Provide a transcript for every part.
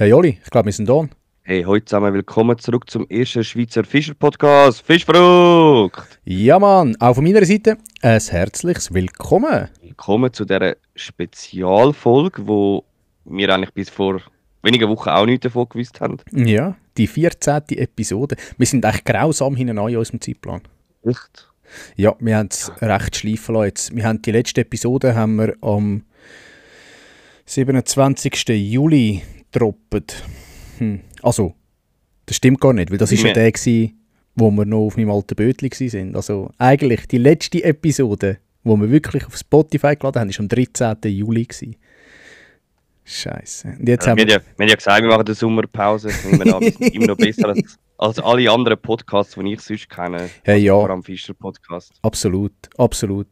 Hey Oli, ich glaube, wir sind on. Hey, heute zusammen willkommen zurück zum ersten Schweizer Fischer-Podcast. Fischfrucht! Ja Mann, auch von meiner Seite ein herzliches Willkommen. Willkommen zu dieser Spezialfolge, wo wir eigentlich bis vor wenigen Wochen auch nichts davon gewusst haben. Ja, die 14. Episode. Wir sind echt grausam hinein in unserem Zeitplan. Echt? Ja, wir haben es recht schleifen lassen jetzt. Wir haben die letzte Episode haben wir am 27. Juli gedroppt. Also, das stimmt gar nicht, weil das ist ja der gewesen, wo wir noch auf meinem alten Bötli waren. Also eigentlich die letzte Episode, wo wir wirklich auf Spotify geladen haben, war am 13. Juli gewesen. Scheiße. Und jetzt Wir haben ja gesagt, wir machen eine Sommerpause. Ich nehme an, wir sind immer noch besser als alle anderen Podcasts, die ich sonst kenne. Hey, ja. Vor allem Fischer-Podcast. Absolut, absolut.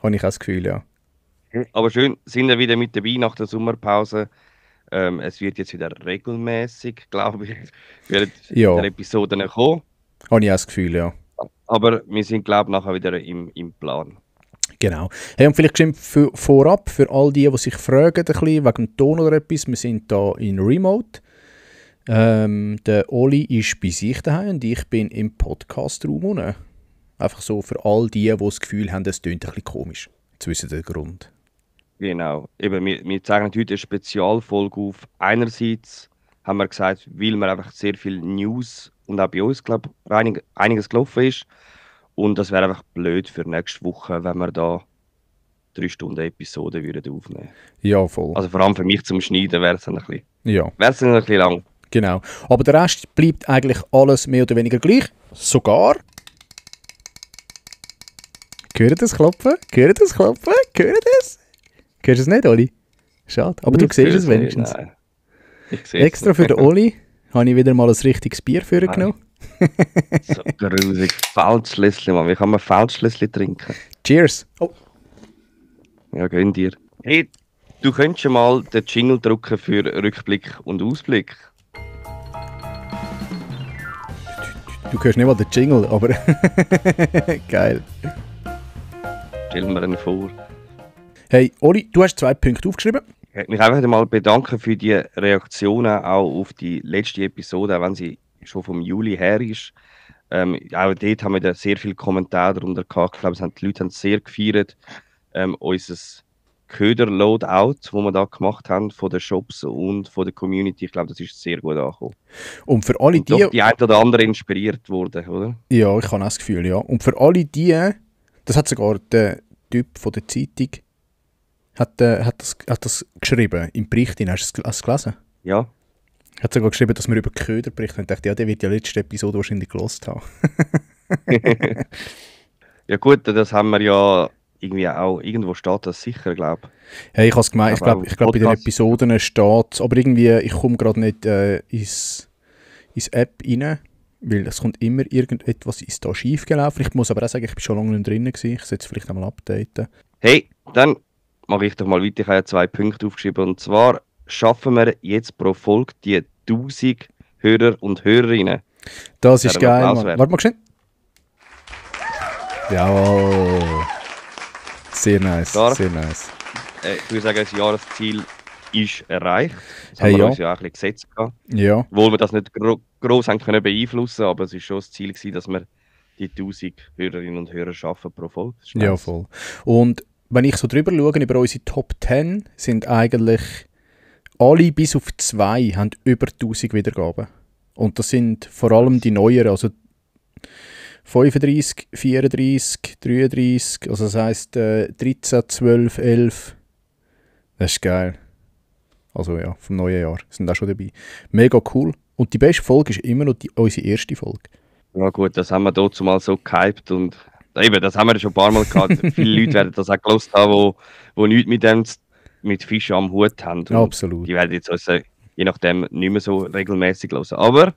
Habe ich auch das Gefühl, ja. Aber schön, sind wir wieder mit dabei nach der Sommerpause. Es wird jetzt wieder regelmäßig, glaube ich, werden Ja. der Episoden kommen. Habe ich auch das Gefühl, ja. Aber wir sind, glaube ich, nachher wieder im Plan. Genau. Hey, und vielleicht vorab für all die sich fragen, ein bisschen, wegen dem Ton oder etwas, wir sind hier in Remote. Der Oli ist bei sich daheim und ich bin im Podcast-Raum unten. Einfach so für all die das Gefühl haben, es tönt ein bisschen komisch. Jetzt wissen Sie den Grund. Genau. Eben, wir zeigen heute eine Spezialfolge auf. Einerseits haben wir gesagt, weil wir einfach sehr viel News und auch bei uns, glaube ich, einiges gelaufen ist. Und das wäre einfach blöd für nächste Woche, wenn wir da 3 Stunden Episode würden aufnehmen. Ja, voll. Also vor allem für mich zum Schneiden wäre es ein bisschen, Ja, wär's ein bisschen lang. genau. Aber der Rest bleibt eigentlich alles mehr oder weniger gleich. Sogar... Hört ihr das Klopfen? Hört ihr das Klopfen? Hört ihr das? Hörst du es nicht, Oli? Schade. Aber du siehst es wenigstens. Nein. Ich sehe es Extra nicht. für den Oli habe ich wieder mal ein richtiges Bier für ihn genommen. So grusig. Feldschlössli, Mann. Wie kann man Feldschlössli trinken? Cheers! Oh. Ja, gönn dir. Hey, du könntest ja mal den Jingle drücken für Rückblick und Ausblick. Du hörst nicht mal den Jingle, aber geil. Stellen wir ihn vor. Hey, Oli, du hast 2 Punkte aufgeschrieben. Ich möchte mich einfach mal bedanken für die Reaktionen auch auf die letzte Episode, auch wenn sie schon vom Juli her ist. Auch dort haben wir sehr viele Kommentare darunter gehabt. Ich glaube, die Leute haben es sehr gefeiert. Unser Köder-Loadout, das wir da gemacht haben, von den Shops und von der Community, ich glaube, das ist sehr gut angekommen. Und für alle Und doch die ein oder andere inspiriert wurde, oder? Ja, ich habe auch das Gefühl, ja. Und für alle die, das hat sogar der Typ von der Zeitung hat das geschrieben, im Bericht. Hast du es gelesen? Ja. Hat sogar geschrieben, dass wir über Köder berichten. Und ich dachte, ja, der wird die letzte Episode wahrscheinlich gelost haben. Ja gut, das haben wir ja irgendwie auch, irgendwo steht das sicher, glaube ich. Hey, ich habe es gemeint, ich glaube bei den Podcast. Episoden steht es, aber irgendwie, ich komme gerade nicht ins App rein, weil es kommt immer irgendetwas, ist da schief gelaufen. Ich muss aber auch sagen, ich bin schon lange nicht drin gewesen. Ich sollte es vielleicht einmal updaten. Hey, dann mache ich doch mal weiter. Ich habe ja 2 Punkte aufgeschrieben. Und zwar schaffen wir jetzt pro Folge die 1000 Hörer und Hörerinnen. Das ist Wäre ein geil, Applaus Mann. wert. Warte mal schnell. Jawohl. Sehr nice, Stark. sehr nice. Ich würde sagen, das Jahresziel ist erreicht. Das Hey, haben wir ja. uns ja auch ein bisschen gesetzt gehabt. Ja, Obwohl wir das nicht gross haben können beeinflussen, aber es war schon das Ziel gewesen, dass wir die 1000 Hörerinnen und Hörer schaffen pro Folge. Das ist ja, nice. voll. Und wenn ich so drüber schaue, über unsere Top 10, sind eigentlich alle bis auf 2 haben über 1000 Wiedergaben. Und das sind vor allem die neueren, also 35, 34, 33, also das heisst 13, 12, 11. Das ist geil. Also ja, vom neuen Jahr sind auch schon dabei. Mega cool. Und die beste Folge ist immer noch unsere erste Folge. Ja gut, das haben wir dazu mal so gehypt und eben, das haben wir schon ein paar Mal gehabt. Viele Leute werden das auch gelost haben, die nichts mit Fischen am Hut haben. Und Absolut. die werden jetzt also, je nachdem nicht mehr so regelmäßig hören. Aber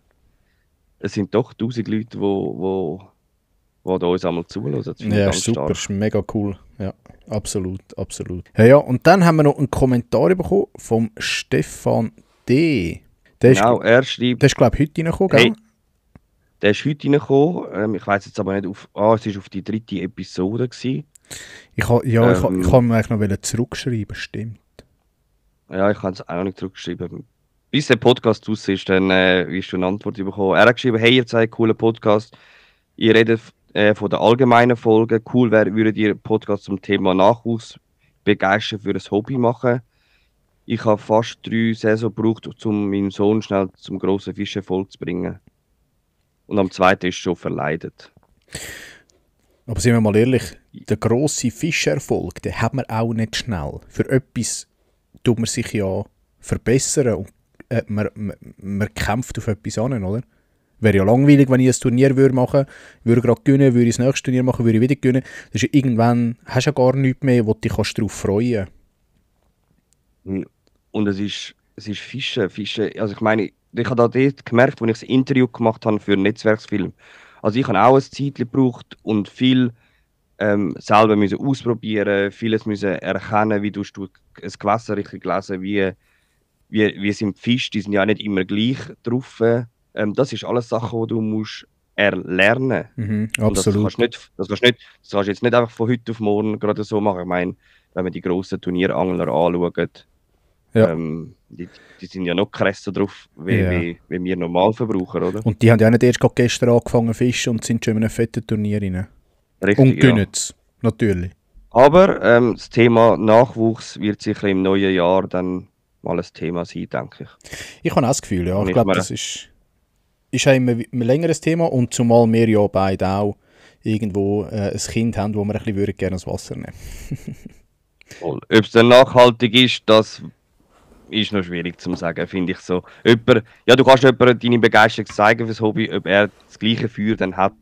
es sind doch 1000 Leute, die da uns einmal zuhören. Das finde ich Ja, ganz ist super, stark. ist mega cool. Ja, absolut, absolut. Ja, ja, und dann haben wir noch einen Kommentar bekommen vom Stefan D. Der Genau, er ist, schreibt, der ist glaube ich, heute reingekommen, hey, gell? der ist heute reingekommen. Ich weiß jetzt aber nicht, es war auf die 3. Episode gewesen. Ich kann mir eigentlich noch zurückschreiben, stimmt. Ja, ich kann es auch nicht zurückgeschrieben. bis der Podcast raus ist, dann wirst du eine Antwort bekommen. Er hat geschrieben, hey, ihr seid cooler Podcast. Ihr redet von der allgemeinen Folge. Cool wäre, würdet ihr einen Podcast zum Thema Nachwuchs begeistern für ein Hobby machen. Ich habe fast 3 Saison gebraucht, um meinen Sohn schnell zum grossen Fischerfolg zu bringen. Und am 2. ist schon verleidet. Aber sind wir mal ehrlich, der grosse Fischerfolg, den hat man auch nicht schnell. Für etwas tut man sich ja verbessern und man kämpft auf etwas an, oder? Wäre ja langweilig, wenn ich ein Turnier machen würde gerade gewinnen, würde ich das nächste Turnier machen, würde ich wieder gewinnen. Das ist ja irgendwann, hast du ja gar nichts mehr, wo du dich darauf freuen kannst. Und es ist Fischen. Also ich meine, ich habe da dort gemerkt, als ich das Interview gemacht habe für einen Netzwerksfilm. Also ich habe auch ein Zeit gebraucht und viel selber müssen ausprobieren, vieles müssen erkennen, wie du ein Gewässer richtig lesen, wie sind die Fische, die sind ja nicht immer gleich drauf. Das ist alles Sachen, die du musst erlernen. Absolut. Das kannst du jetzt nicht einfach von heute auf morgen gerade so machen. Ich meine, wenn man die grossen Turnierangler anschaut, Ja. die sind ja noch krasser drauf, wie wir Normalverbraucher, oder? Und die haben ja nicht erst gerade gestern angefangen zu fischen und sind schon in einem fetten Turnier rein. Richtig, und gönnen es, natürlich. Aber das Thema Nachwuchs wird sicher im neuen Jahr dann mal ein Thema sein, denke ich. Ich habe auch das Gefühl, ja. Ich glaube, das ist ein immer längeres Thema und zumal wir ja beide auch irgendwo ein Kind haben, wo wir ein bisschen gerne ins Wasser nehmen. Ob es dann nachhaltig ist, das ist noch schwierig zu sagen, finde ich so. Du kannst jemandem deine Begeisterung zeigen fürs Hobby, ob er das gleiche Feuer dann hat,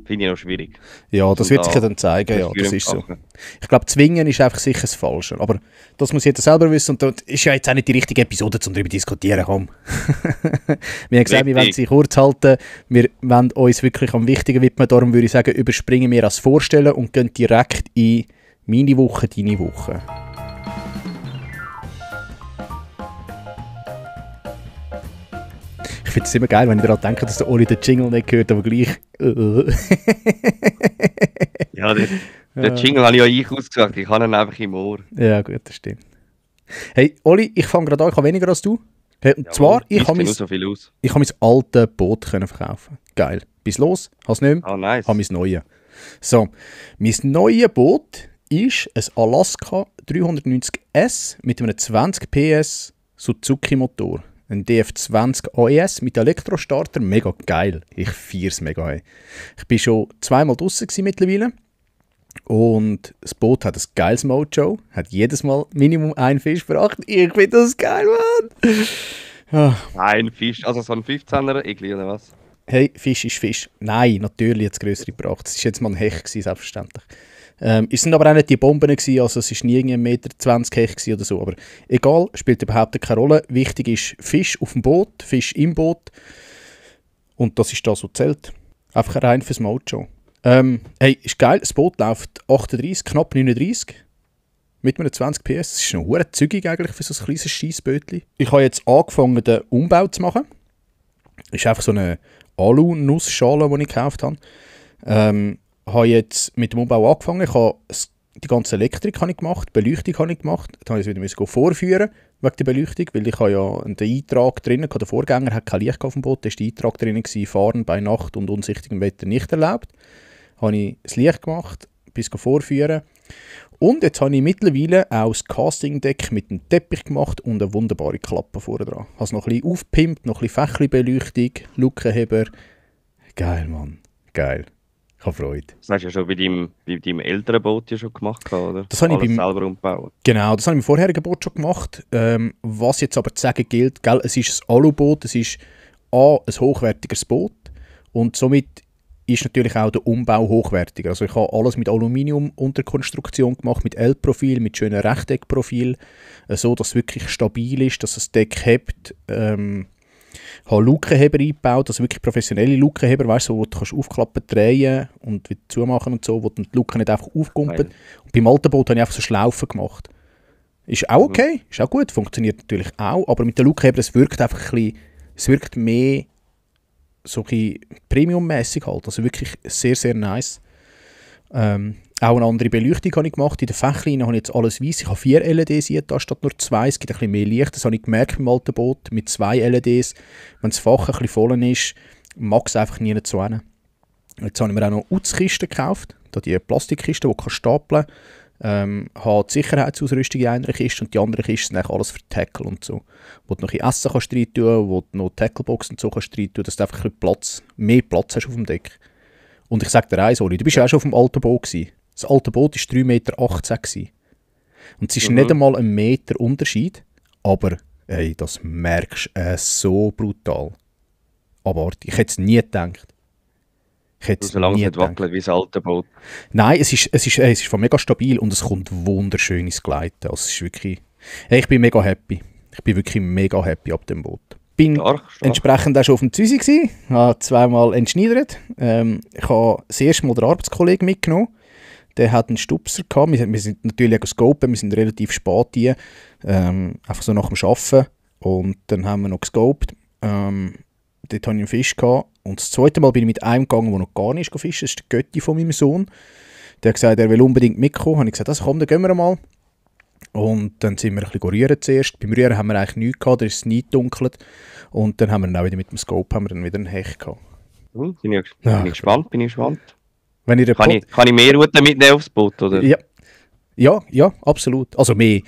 finde ich noch schwierig. Ja, das wird sich ja dann zeigen, ja, das ist so. Ich glaube, zwingen ist einfach sicher das Falsche, aber das muss jeder selber wissen und das ist ja jetzt auch nicht die richtige Episode, um darüber zu diskutieren, komm. Wir haben gesagt, wir wollen sie kurz halten, wir wollen uns wirklich am Wichtigen widmen, darum würde ich sagen, überspringen wir das Vorstellen und gehen direkt in meine Woche, deine Woche. Ich finde es immer geil, wenn ich daran denke, dass der Oli den Jingle nicht hört, aber gleich. Ja, der Jingle habe ich ja ausgesagt, ich habe ihn einfach im Ohr. Ja, gut, das stimmt. Hey, Oli, ich fange gerade an, ich habe weniger als du. Hey, und zwar, ich habe mein altes Boot verkaufen. Geil. Bis los, habe es nicht mehr, nice. Habe mein neues. So, mein neues Boot ist ein Alaska 390S mit einem 20 PS Suzuki-Motor. Ein DF20 AES mit Elektrostarter, mega geil. Ich feiere es mega. Hey. Ich war schon 2-mal draussen mittlerweile. Und das Boot hat ein geiles Mojo. Hat jedes Mal Minimum einen Fisch gebracht. Ich finde das geil, Mann. Ja. Ein Fisch, also so ein 15er Egli oder was? Hey, Fisch ist Fisch. Nein, natürlich hat es grössere gebracht. Es war jetzt mal ein Hecht, selbstverständlich. Es sind aber auch nicht die Bomben, also es war nie 1,20 Meter Hecht oder so. Aber egal, spielt überhaupt keine Rolle. Wichtig ist Fisch auf dem Boot, Fisch im Boot. Und das ist das, was zählt. Einfach rein fürs Mojo. Hey, ist geil, das Boot läuft 38, knapp 39. Mit einem 20 PS. Das ist noch verdammt zügig eigentlich für so ein kleines Scheissbötchen. Ich habe jetzt angefangen, den Umbau zu machen. Das ist einfach so eine Alu-Nussschale, die ich gekauft habe. Habe jetzt mit dem Umbau angefangen. Ich habe die ganze Elektrik habe ich gemacht, die Beleuchtung habe ich gemacht. Dann habe ich es wieder vorführen wegen der Beleuchtung, weil ich habe ja den Eintrag drinnen, der Vorgänger hat kein Licht auf dem Boot, da war der Eintrag drinnen, Fahren bei Nacht und unsichtigem Wetter nicht erlaubt. Habe ich das Licht gemacht, bis vorführen. Und jetzt habe ich mittlerweile auch das Castingdeck mit einem Teppich gemacht und eine wunderbare Klappe vorne dran. Habe es noch ein bisschen aufgepimpt, noch ein bisschen Fächli-Beleuchtung, Lukenheber. Geil, Mann. Geil. Ich habe Freude. Das hast du ja schon bei deinem älteren Boot ja schon gemacht, oder? Das habe ich selber umgebaut. Genau, das habe ich im vorherigen Boot schon gemacht. Was jetzt aber zu sagen gilt, gell, es ist ein Aluboot, es ist ein hochwertiges Boot und somit ist natürlich auch der Umbau hochwertiger. Also ich habe alles mit Aluminium-Unterkonstruktion gemacht, mit L-Profil, mit schönen Rechteckprofil, so dass es wirklich stabil ist, dass das Deck hebt. Habe Lukenheber eingebaut, also wirklich professionelle Lukenheber, weißt du, wo du kannst aufklappen, drehen und wieder zumachen und so, wo die Luke nicht einfach aufkumpelt. Und beim alten Boot habe ich einfach so Schlaufen gemacht. Ist auch okay, ist auch gut, funktioniert natürlich auch, aber mit den Lukenheber, es wirkt einfach ein bisschen, es wirkt mehr so ein bisschen premiummäßig halt, also wirklich sehr, sehr nice. Auch eine andere Beleuchtung habe ich gemacht. In den Fächlein habe ich jetzt alles weiss. Ich habe 4 LEDs hier statt nur 2. Es gibt ein bisschen mehr Licht. Das habe ich gemerkt beim alten Boot. Mit 2 LEDs, wenn das Fach ein bisschen voll ist, mag es einfach nie zu hin. Jetzt habe ich mir auch noch Utzkisten gekauft. Da die Plastikkiste, die du stapeln kannst. Habe die Sicherheitsausrüstung in einer Kiste und die andere Kiste sind eigentlich alles für Tackle und so. Wo du noch ein Essen kannst rein tun, wo du noch Tacklebox und so kannst rein tun, dass du einfach ein bisschen mehr Platz hast auf dem Deck. Und ich sage dir eins, Oli, du bist ja auch schon auf dem alten Boot gewesen. Das alte Boot war 3,18 Meter gewesen. Und es ist nicht einmal ein Meter Unterschied, aber ey, das merkst du so brutal. Aber ich hätte es nie gedacht. Solange es nicht wackelt wie das alte Boot. Nein, es ist von mega stabil und es kommt wunderschön ins Gleiten. Also es ist wirklich, hey, ich bin mega happy. Ich bin wirklich mega happy ab dem Boot. Bin Stark. entsprechend auch schon auf dem Züsi gewesen, habe 2-mal entschneidert. Ich habe das erste Mal den Arbeitskollegen mitgenommen. Der hat einen Stupser gehabt. Wir sind natürlich gescopen, wir sind relativ spät hier. Einfach so nach dem Arbeiten. Und dann haben wir noch gescoped. Dort hatte ich einen Fisch gehabt. Und das zweite Mal bin ich mit einem gegangen, der noch gar nicht fischen. Das ist der Götti von meinem Sohn. Der hat gesagt, er will unbedingt mitkommen. Habe ich gesagt, also komm, dann gehen wir mal. Und dann sind wir ein bisschen rühren zuerst. Beim Rühren haben wir eigentlich nichts gehabt, da ist es nie dunkelt. Und dann haben wir dann auch wieder mit dem Scope haben wir dann wieder einen Hecht gehabt. Bin ich gespannt. Wenn ihr kann ich mehr Routen mitnehmen aufs Boot, oder? Ja, absolut. Also mehr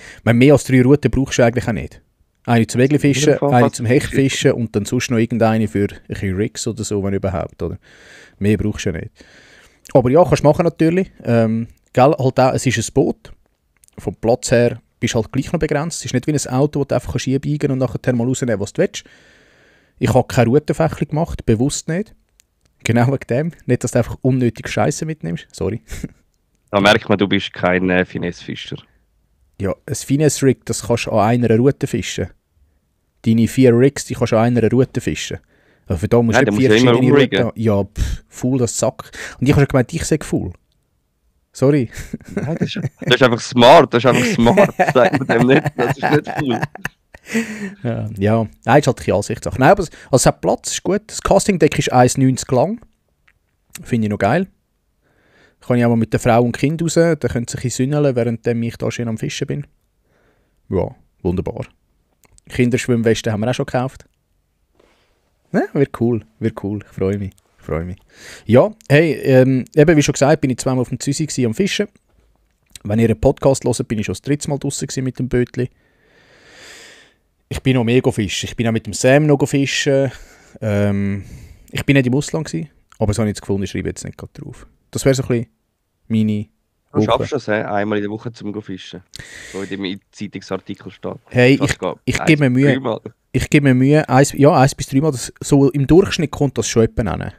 als 3 Routen brauchst du eigentlich auch nicht. Eine zum Wegelfischen, eine zum Hechtfischen und dann sonst noch irgendeine für ein bisschen Rigs oder so, wenn überhaupt. Oder? Mehr brauchst du nicht. Aber ja, kannst du machen natürlich. Gell, halt auch, es ist ein Boot. Vom Platz her bist du halt gleich noch begrenzt. Es ist nicht wie ein Auto, das du einfach einbiegen und nachher mal rausnehmen, was du willst. Ich habe keine Routenfächli gemacht, bewusst nicht. Genau wegen dem. Nicht, dass du einfach unnötig Scheiße mitnimmst. Sorry. Da merkt man, du bist kein Finesse-Fischer. Ja, ein Finesse-Rig, das kannst du an einer Route fischen. Deine 4 Rigs, die kannst du an einer Route fischen. Also für da musst du 4 verschiedene Routen haben. Ja, faul das Sack. Und ich habe schon gemeint, ich sage faul. Sorry. Nein, das ist einfach smart. Sag mir dem nicht. Das ist nicht cool. Ja, nein, ist halt eine Ansichtssache. Nein, aber es hat Platz, ist gut. Das Castingdeck ist 1,90 lang. Finde ich noch geil. Kann ich auch mal mit der Frau und Kind raus, dann können sie sich sünneln, während ich da schön am Fischen bin. Ja, wunderbar. Kinderschwimmwesten haben wir auch schon gekauft. Ja, wird cool. Ich freue mich. Ja, hey, eben wie schon gesagt, bin ich 2-mal auf dem Züsi am Fischen. Wenn ihr einen Podcast hört, bin ich schon das 3. Mal draussen mit dem Bötli. Ich bin noch mehr fischen. Ich bin auch mit dem Sam noch fischen. Ich bin nicht im Ausland gewesen, aber das habe ich jetzt gefunden, ich schreibe jetzt nicht gerade drauf. Das wäre so ein bisschen meine Woche. Du schaffst es, einmal in der Woche zum Fischen. So in dem Zeitungsartikel steht. Hey, ich gebe mir Mühe. Ich gebe mir Mühe, 1 bis 3 Mal. So im Durchschnitt kommt das schon etwa hin.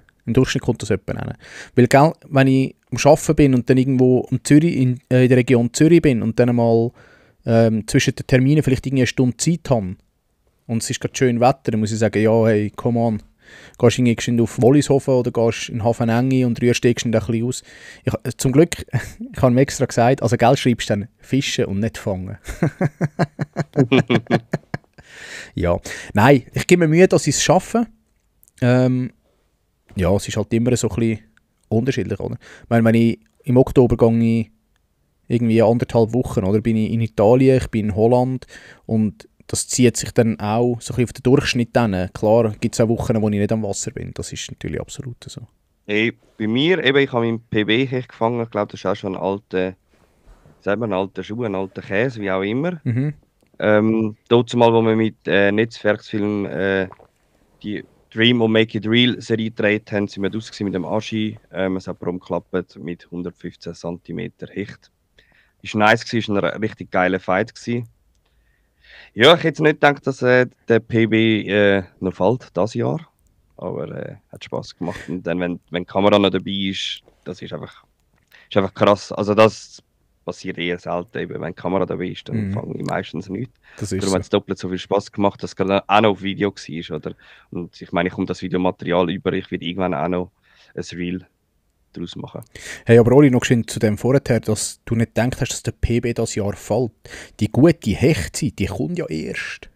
Weil, gell, wenn ich am Arbeiten bin und dann irgendwo in der Region Zürich bin und dann mal zwischen den Terminen vielleicht eine Stunde Zeit habe und es ist gerade schön Wetter, dann muss ich sagen, ja, hey, come on. Gehst du irgendwie auf Wollishofen oder gehst in Hafenenge und rührst dich ein bisschen aus. Zum Glück, ich habe ihm extra gesagt, also Geld schreibst du dann fischen und nicht fangen. Ja, nein, ich gebe mir Mühe, dass ich es schaffe. Ja, es ist halt immer so ein bisschen unterschiedlich, oder? Wenn ich im Oktober gehe, irgendwie 1,5 Wochen, oder bin ich in Italien, ich bin in Holland und das zieht sich dann auch so ein bisschen auf den Durchschnitt hin. Klar gibt es auch Wochen, wo ich nicht am Wasser bin, das ist natürlich absolut so. Hey, bei mir, eben, ich habe meinen PB gefangen, ich glaube, das ist auch schon ein alter Schuh, ein alter Käse, wie auch immer. Dort mal, wo wir mit Netzwerksfilm die Dream und Make It Real Serie gedreht haben, sind wir draussen mit dem Aschi. Es hat geklappt mit 115 cm Hecht. Ist nice gewesen, ist ein richtig geiler Fight gewesen. Ja, ich hätte nicht gedacht, dass der PB noch fällt, dieses Jahr. Aber hat Spass gemacht. Und dann, wenn die Kamera noch dabei ist, das ist einfach krass. Also das passiert eher selten. Eben, wenn die Kamera dabei ist, dann fange ich meistens nichts. Darum hat es doppelt so viel Spass gemacht, dass es gerade auch noch auf Video war. Oder? Und ich meine, ich komme das Videomaterial über. Ich werde irgendwann auch noch ein Reel daraus machen. Hey, aber Oli, noch zu dem vorher, dass du nicht gedacht hast, dass der PB das Jahr fällt. Die gute Hechtzeit, die kommt ja erst.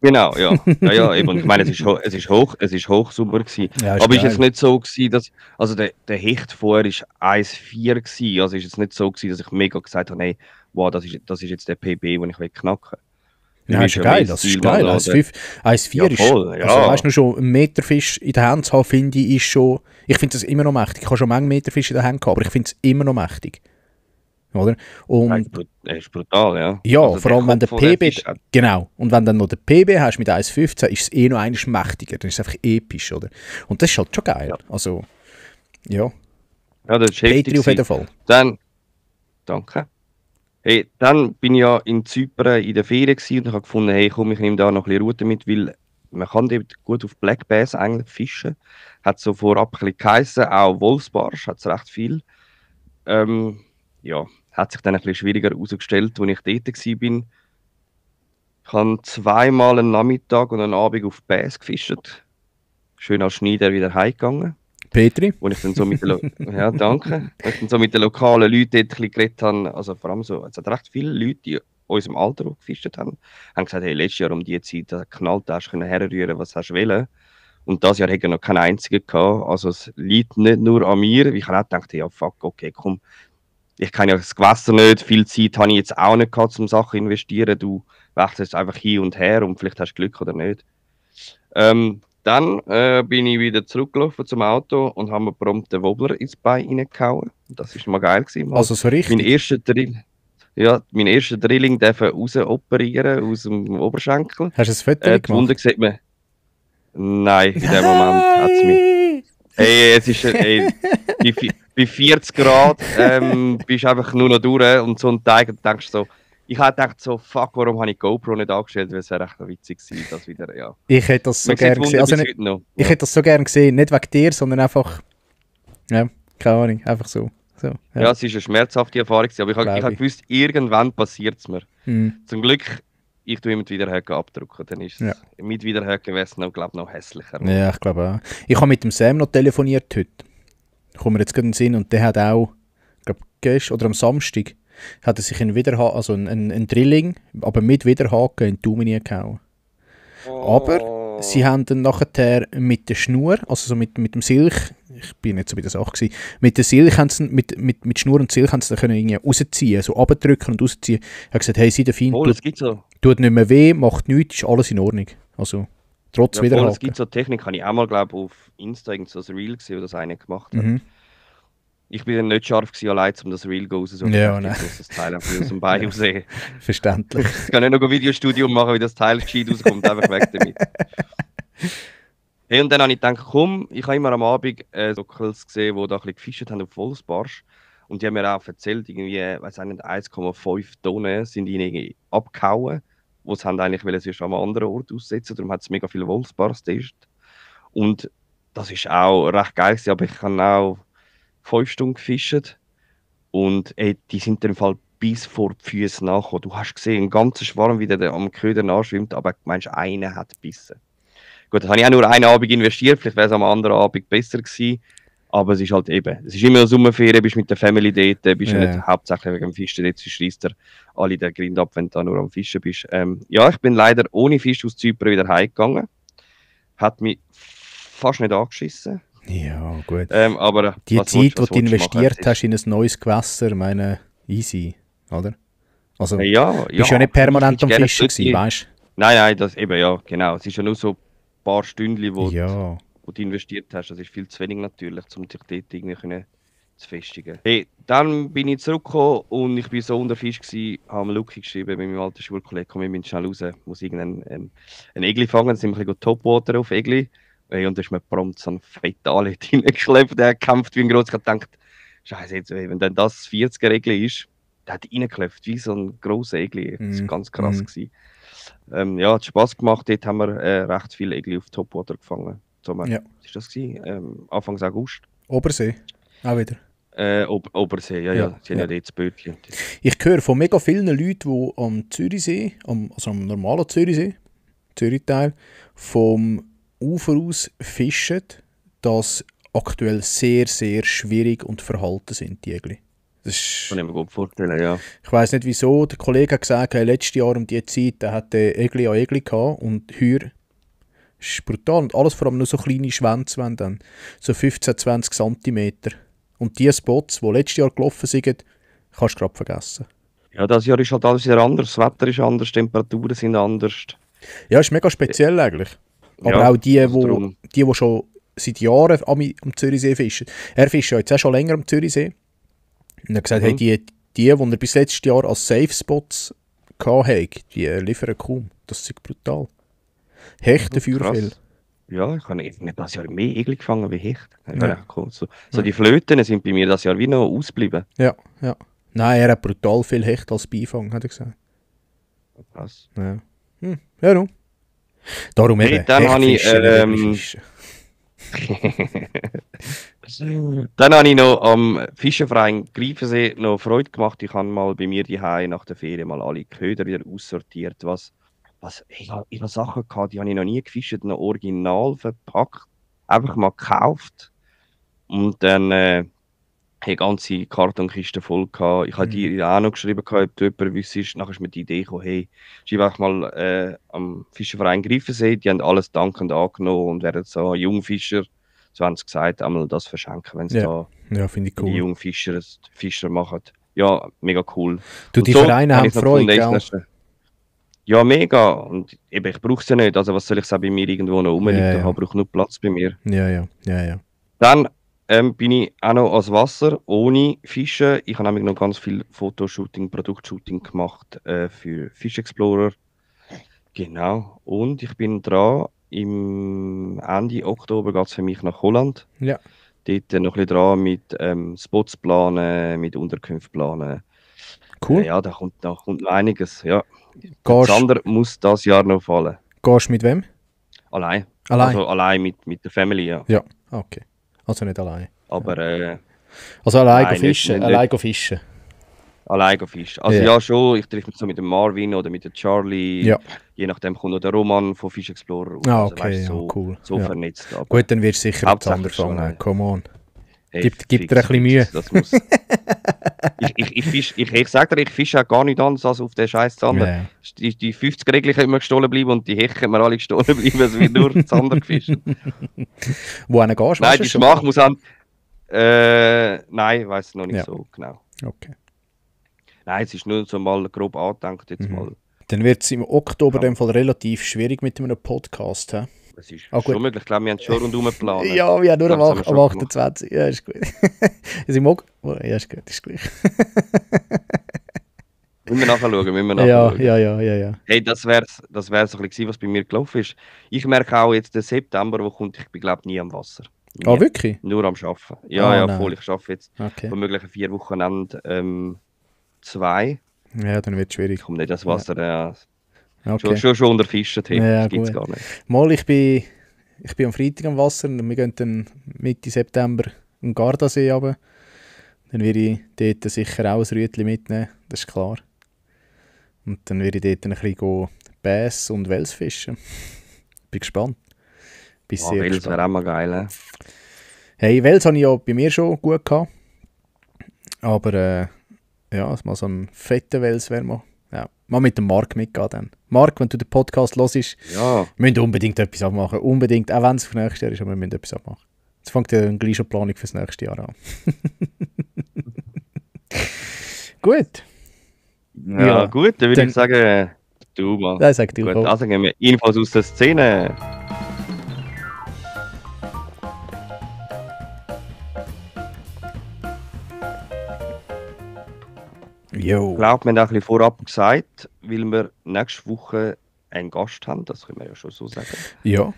Genau, ja. Ja, ja, eben. Und ich meine, es ist Hochsommer gewesen. Ja, ist Aber ist jetzt geil. nicht so gewesen, dass, also der Hecht vorher ist 1,4 gewesen. Also ist jetzt nicht so gewesen, dass ich mega gesagt habe, hey, wow, das ist jetzt der PB, den ich will knacken. Für Ja, mich ist ja ist ja mehr geil, das das ist Ziel, mal geil. noch den, 1,5, 1,4 ja ist, voll, also weißt ja. du, schon einen Meterfisch in der Hand zu haben, finde ich, ist schon, ich finde das immer noch mächtig. Ich habe schon Menge Meterfisch in der Hand gehabt, aber ich finde es immer noch mächtig. Oder? Und Er ist brutal, ja. ja, Also vor der allem wenn der Kopf, den der PB, Fisch hat. genau, und wenn dann noch der PB hast mit 1,15, ist es eh noch eines mächtiger, dann ist es einfach episch, oder? Und das ist halt schon geil. Ja, Also, ja, ja, das ist heftig Petri auf jeden gewesen. Fall. Dann, danke. Hey, dann bin ich ja in Zypern in der Ferien gewesen und ich habe gefunden, hey, komm, ich nehme da noch ein bisschen Route mit, weil man kann dort gut auf Black Bass eigentlich fischen. Hat so vorab ein bisschen geheissen, auch Wolfsbarsch hat es recht viel. Ähm, ja, hat sich dann ein bisschen schwieriger herausgestellt, als ich dort war. Ich habe zweimal einen Nachmittag und einen Abend auf Bass gefischt. Schön als Schneider wieder heimgegangen. Petri? Wo ich dann so mit den, ja, danke. Wo ich dann so mit den lokalen Leuten dort ein bisschen geredet habe, also vor allem so, es hat recht viele Leute, die in unserem Alter auch gefischt haben, haben gesagt, hey, letztes Jahr um die Zeit, da knallt, da hast du herrühren, was hast du wollen. Und das Jahr hätte noch keinen einzigen gehabt. Also es liegt nicht nur an mir. Ich habe auch gedacht, ja fuck, okay, komm, ich kenne ja das Gewässer nicht, viel Zeit habe ich jetzt auch nicht gehabt, um Sachen zu investieren. Du wechselst einfach hin und her und vielleicht hast du Glück oder nicht. Dann bin ich wieder zurückgelaufen zum Auto und habe mir prompt den Wobbler ins Bein reingehauen. Das war mal geil gewesen. Mal. Also so Mein richtig? erster Drill, ja, mein erster Drilling dürfen raus operieren aus dem Oberschenkel. Hast du ein Foto Die Wunde gemacht? sieht man. Nein, in dem Moment hat es mich. Nein! Hey, es ist bei 40 Grad bist du einfach nur noch durch und so ein Teig und denkst so, ich habe gedacht so, fuck, warum habe ich GoPro nicht angestellt, weil es wäre echt witzig gewesen, das wieder, ja. Ich hätte das so Man sieht gern gesehen. Wunder Also bis nicht, heute noch. ich Ja. hätte das so gern gesehen, nicht wegen dir, sondern einfach, ja, keine Ahnung, einfach so. So, Ja, ja, es war eine schmerzhafte Erfahrung, gewesen, aber ich glaube habe ich. gewusst, irgendwann passiert es mir. Mhm. Zum Glück, ich tue mit Wiederhöcken abdrucken, dann ist Ja. es mit Wiederhöcken wäre es noch, glaube noch hässlicher. Ja, ich glaube auch. Ich habe mit dem Sam noch telefoniert heute. Kommt mir jetzt gerade in den Sinn. Und der hat auch, ich glaube, gestern oder am Samstag, hat er sich also ein Drilling, aber mit Widerhaken in die Daumen gehauen. Aber sie haben dann nachher mit der Schnur, also so mit dem Silch, ich bin nicht so bei der Sache gewesen, mit der Silch haben sie, mit Schnur und Silch haben sie dann können irgendwie rausziehen, so abdrücken und rausziehen. Er hat gesagt, hey, sei der fein, Voll, es gibt so, tut nicht mehr weh, macht nichts, ist alles in Ordnung. Also, trotz ja, voll, es Widerhaken. gibt so Technik, habe ich auch mal, glaube ich, auf Insta so ein Reel gesehen, wo das einer gemacht hat. Mhm. Ich bin dann nicht scharf gewesen, allein, um das Reel rauszusuchen. Ja, Ich nein. muss das Teil einfach aus dem Bein aussehen. Verständlich. Ich kann nicht noch ein Videostudio machen, wie das Teil gescheit rauskommt, einfach weg damit. Hey, und dann habe ich gedacht, komm, ich habe immer am Abend Sockels gesehen, die da ein bisschen gefischt haben auf Wolfsbarsch. Und die haben mir auch erzählt, irgendwie, weiß ich nicht, 1,5 Tonnen sind ihnen irgendwie abgehauen. Wo sie haben eigentlich wollen, sie an einem anderen Ort aussetzen. Darum hat es mega viele Wolfsbarsch getestet. Und das ist auch recht geil gewesen, aber ich habe auch 5 Stunden gefischt. Und ey, die sind im Fall bis vor die Füße nachgekommen. Du hast gesehen, ein ganzer Schwarm, wie der am Köder nachschwimmt, aber meinst einer hat gebissen. Gut, das habe ich auch nur einen Abend investiert, vielleicht wäre es am anderen Abend besser gewesen. Aber es ist halt eben, es ist immer eine Sommerferien, bist mit der Family dort, bist ja Ja. nicht hauptsächlich wegen dem Fischen, jetzt schreist dir alle den Grind ab, wenn du da nur am Fischen bist. Ja, ich bin leider ohne Fisch aus Zypern wieder heimgegangen. Hat mich fast nicht angeschissen. Ja, gut. Aber Die was Zeit, willst- die was du willst investiert machen? hast in ein neues Gewässer, meine, easy, oder? Also, Ja, bist ja nicht permanent am gerne Fischen gewesen, weißt Nein, das eben, ja, genau. Es ist ja nur so ein paar Stündchen, du? Ja. wo du investiert hast. Das ist viel zu wenig natürlich, um dich dort irgendwie zu festigen. Hey, dann bin ich zurückgekommen und ich bin so unter Fisch gewesen, habe mir Luki geschrieben mit meinem alten Schulkollegen, komm, wir müssen schnell raus, muss irgendein ein Egli fangen, dann sind wir ein bisschen Topwater auf Egli. Hey, und da ist mir prompt so ein Fetale hineingeschleppt, der kämpft wie ein Groß. Ich habe gedacht, Scheiße, jetzt, wenn dann das 40er-Egli ist, der hat reingeklopft wie so ein grosser Egli. Das war ganz krass. Gewesen. Ja, hat Spass gemacht. Dort haben wir recht viele Egli auf Topwater gefangen. Sommer. Ja. Was war das? Anfang August. Obersee, auch wieder. Obersee, ja. Sie haben ja dort das Bötchen. Ich höre von mega vielen Leuten, die am Zürichsee, also am normalen Zürichsee, Zürichtal, vom Ufer aus fischen, dass aktuell sehr, sehr schwierig und verhalten sind, die Egli. Das ist, Kann ich mir gut vorstellen, ja. ich weiss nicht wieso, der Kollege hat gesagt, hey, letztes Jahr um diese Zeit, der hatte Egli an Egli gehabt und heuer ist brutal. Und alles vor allem nur so kleine Schwänze, wenn dann so 15, 20 Zentimeter. Und die Spots, die letztes Jahr gelaufen sind, kannst du gerade vergessen. Ja, das Jahr ist halt alles wieder anders. Das Wetter ist anders, die Temperaturen sind anders. Ja, ist mega speziell eigentlich. Aber Ja, auch die, also wo, darum. die schon seit Jahren am Zürichsee fischen. Er fischt ja jetzt auch schon länger am Zürichsee. Und er hat gesagt, hey, die er bis letztes Jahr als Safe Spots hatte, die liefern kaum. Das ist brutal. Hecht dafür Krass. viel. Ja, ich habe nicht das Jahr mehr Egel gefangen wie Hecht. Das Ja. wäre echt cool. So die Flöten sind bei mir das Jahr wie noch ausgeblieben. Ja, ja. Nein, er hat brutal viel Hecht als Beifang, hat er gesagt. Krass. Ja, ja no. Darum Hey, eben, dann habe ich, Hechtfischen, nicht Fischen. Dann habe ich noch am Fischenverein Greifensee noch Freude gemacht. Ich habe mal bei mir daheim nach der Ferien mal alle Köder wieder aussortiert. Ich habe Sachen gehabt, die habe ich noch nie gefischt, noch original verpackt. Einfach mal gekauft. Und dann eine ganze Kartonkiste voll gehabt. Ich habe dir auch noch geschrieben, gehabt, ob du jemanden wüsstest. Nachher ist mir die Idee gekommen, hey, schreib einfach mal am Fischenverein Greifensee. Die haben alles dankend angenommen und werden so Jungfischer, so haben sie gesagt, einmal das verschenken, wenn sie Ja. Ja, finde ich die cool. Jungfischer machen. Ja, mega cool. Du, Und die so Vereine habe haben ich noch Freude, gefunden, gell? ja, mega. Und eben, ich brauche es ja nicht. Also was soll ich sagen, bei mir irgendwo noch rumliegen? Ja, ja. Ich brauche nur Platz bei mir. Ja. Dann bin ich auch noch ans Wasser, ohne Fischen. Ich habe nämlich noch ganz viel Fotoshooting, Produktshooting gemacht für Fish Explorer. Genau. Und ich bin dran, im Ende Oktober geht es für mich nach Holland. Ja. Dort noch ein bisschen dran mit Spots planen, mit Unterkünften planen. Cool. Ja, da kommt noch einiges. Ja. Gehst Sander muss das Jahr noch fallen. du mit wem? Allein. Allein? Also allein mit der Family, ja. Ja, okay. Also nicht allein. Aber Also allein Nein, go fischen. nicht- Allein go fischen. allein go fischen. Also Ja. ja, schon, ich treffe mich so mit dem Marvin oder mit dem Charlie. Ja. Je nachdem kommt noch der Roman von Fish Explorer. Ah, Also, okay, weißt, ja, so, cool. so Ja. vernetzt. Aber, Gut, dann wirst du sicher mit Hauptsächlich Zander schon fangen. allein. Come on. hey, Gib fix, dir ein bisschen Mühe. Das muss. Ich sage dir, ich fische auch gar nicht anders als auf den scheiß Zander. Ja. Die 50 Regeln können mir gestohlen bleiben und die Hecht können mir alle gestohlen bleiben. Es wird nur Zander gefischt. Wo gehst du? Nein, Weißt du die schon? Schmach muss an. Nein, ich weiß es noch nicht Ja. so genau. Okay. Nein, es ist nur so mal grob angedenkt jetzt Mhm. mal. Dann wird es im Oktober Ja. in dem Fall relativ schwierig mit einem Podcast. He? Es ist Ah, gut. schon möglich. Ich glaube, wir haben schon rundum geplant. Ja, wir haben nur Das haben wir am schon 28. Ja, ist gut. Also im ja, ist gut, ist gleich. Müssen wir nachschauen, Ja. Hey, das wär so ein bisschen gewesen, was bei mir gelaufen ist. Ich merke auch jetzt, der September, wo kommt, ich bin glaube nie am Wasser. Nie. Ah, wirklich? Nur am Arbeiten. Ja, nein. voll. Ich arbeite jetzt Okay. von möglichen 4 Wochenenden 2. Ja, dann wird es schwierig. Ich komme nicht das Wasser. Okay. Schon unter Fischen. Hey. Ja, Das gibt es gut. gar nicht. Mal, ich bin am Freitag am Wasser und wir gehen dann Mitte September am Gardasee runter. Dann werde ich dort sicher auch ein Rütli mitnehmen, das ist klar. Und dann werde ich dort ein bisschen Bass und Wels fischen. Bin gespannt. Bin sehr Wels gespannt. wäre auch mal geil. Hey, Wels habe ich ja bei mir schon gut gehabt. Aber ja, mal so ein fetter Wels wäre mal mit dem Marc mitgehen dann. Marc, wenn du den Podcast hörst, Ja. wir müssen unbedingt etwas abmachen. Unbedingt, auch wenn es für nächstes Jahr ist, aber wir müssen etwas abmachen. Jetzt fängt ja gleich schon die Planung fürs nächste Jahr an. Gut. Ja, Ja, gut, dann würde dann- ich sagen, du mal. Nein, sag du. Gut, Komm. also gehen wir Infos aus der Szene. Jo. Ich glaube, wir haben auch ein bisschen vorab gesagt, weil wir nächste Woche einen Gast haben, das können wir ja schon so sagen. Ja.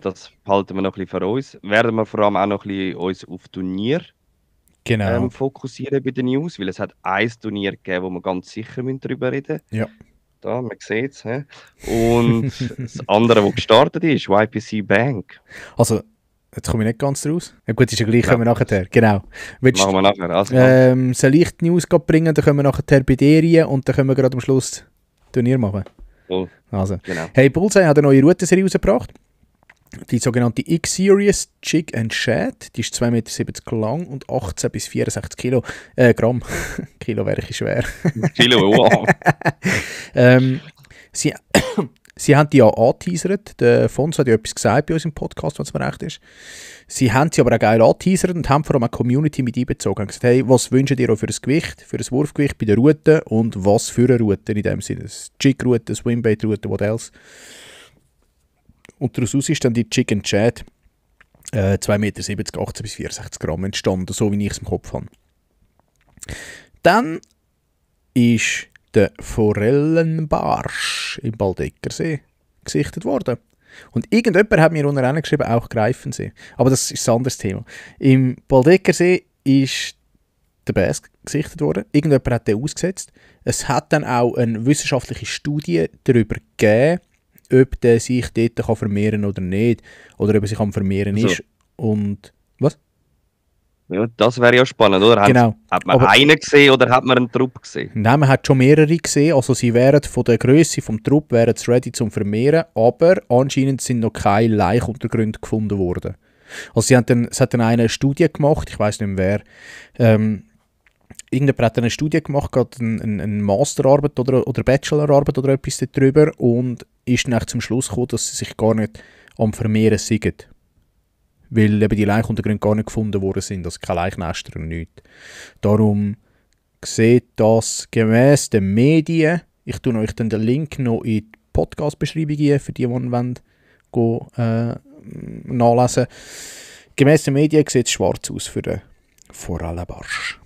Das behalten wir noch ein bisschen für uns. Werden wir vor allem auch noch ein bisschen uns auf Turnier Genau. fokussieren bei den News, weil es hat ein Turnier gegeben, wo wir ganz sicher darüber reden müssen. Ja. Da, man sieht es. Und das andere, das gestartet ist, YPC Bank. Also, jetzt komme ich nicht ganz raus. Ja gut, ist ja gleich, Ja. kommen wir nachher. Genau. Willst Machen wir nachher. Also, soll ich die News gerade bringen, dann können wir nachher bei dir und dann können wir gerade am Schluss Turnier machen. voll, Also. genau. Hey, Bullseye hat eine neue Routenserie rausgebracht. Die sogenannte X-Series Jig and Shad, die ist 2,70 Meter lang und 18 bis 64 Gramm. Kilo wäre ich schwer. Kilo, wow. Sie, sie haben die ja angeteasert. Der Fons hat ja etwas gesagt bei uns im Podcast, wenn es mir recht ist. Sie haben sie aber auch geil angeteasert und haben vor allem eine Community mit einbezogen. Und gesagt, hey, was wünscht ihr euch für ein Gewicht, für ein Wurfgewicht bei der Route und was für eine Route in dem Sinne? Eine Jig-Route, eine Swimbait-Route, what else? Und daraus ist dann die Jig and Shad 2,70 Meter, 18 bis 64 Gramm entstanden, so wie ich es im Kopf habe. Dann ist der Forellenbarsch im Baldeckersee gesichtet worden. Und irgendjemand hat mir unten geschrieben, auch Greifensee. Aber das ist ein anderes Thema. Im Baldeckersee ist der Bass gesichtet worden. Irgendjemand hat den ausgesetzt. Es hat dann auch eine wissenschaftliche Studie darüber gegeben, ob der sich dort vermehren kann oder nicht. Oder ob er sich am Vermehren ist. Und was? Ja, das wäre ja spannend, oder? Genau. Hat man einen gesehen oder hat man einen Trupp gesehen? Nein, man hat schon mehrere gesehen. Also sie wären von der Größe vom Trupp wären ready zum Vermehren, aber anscheinend sind noch keine Laichuntergründe gefunden worden. Also es hat dann eine Studie gemacht, ich weiß nicht mehr wer. Irgendjemand hat eine Studie gemacht, gerade eine Masterarbeit oder Bachelorarbeit oder etwas darüber und ist dann zum Schluss gekommen, dass sie sich gar nicht am Vermehren sind. Weil eben die Laichuntergründe gar nicht gefunden worden sind, also keine Leichnester und nichts. Darum sieht das gemäss den Medien, ich tue euch dann den Link noch in die Podcast-Beschreibung für die wollen, nachlesen. Gemäss den Medien sieht es schwarz aus für den Forellenbarsch.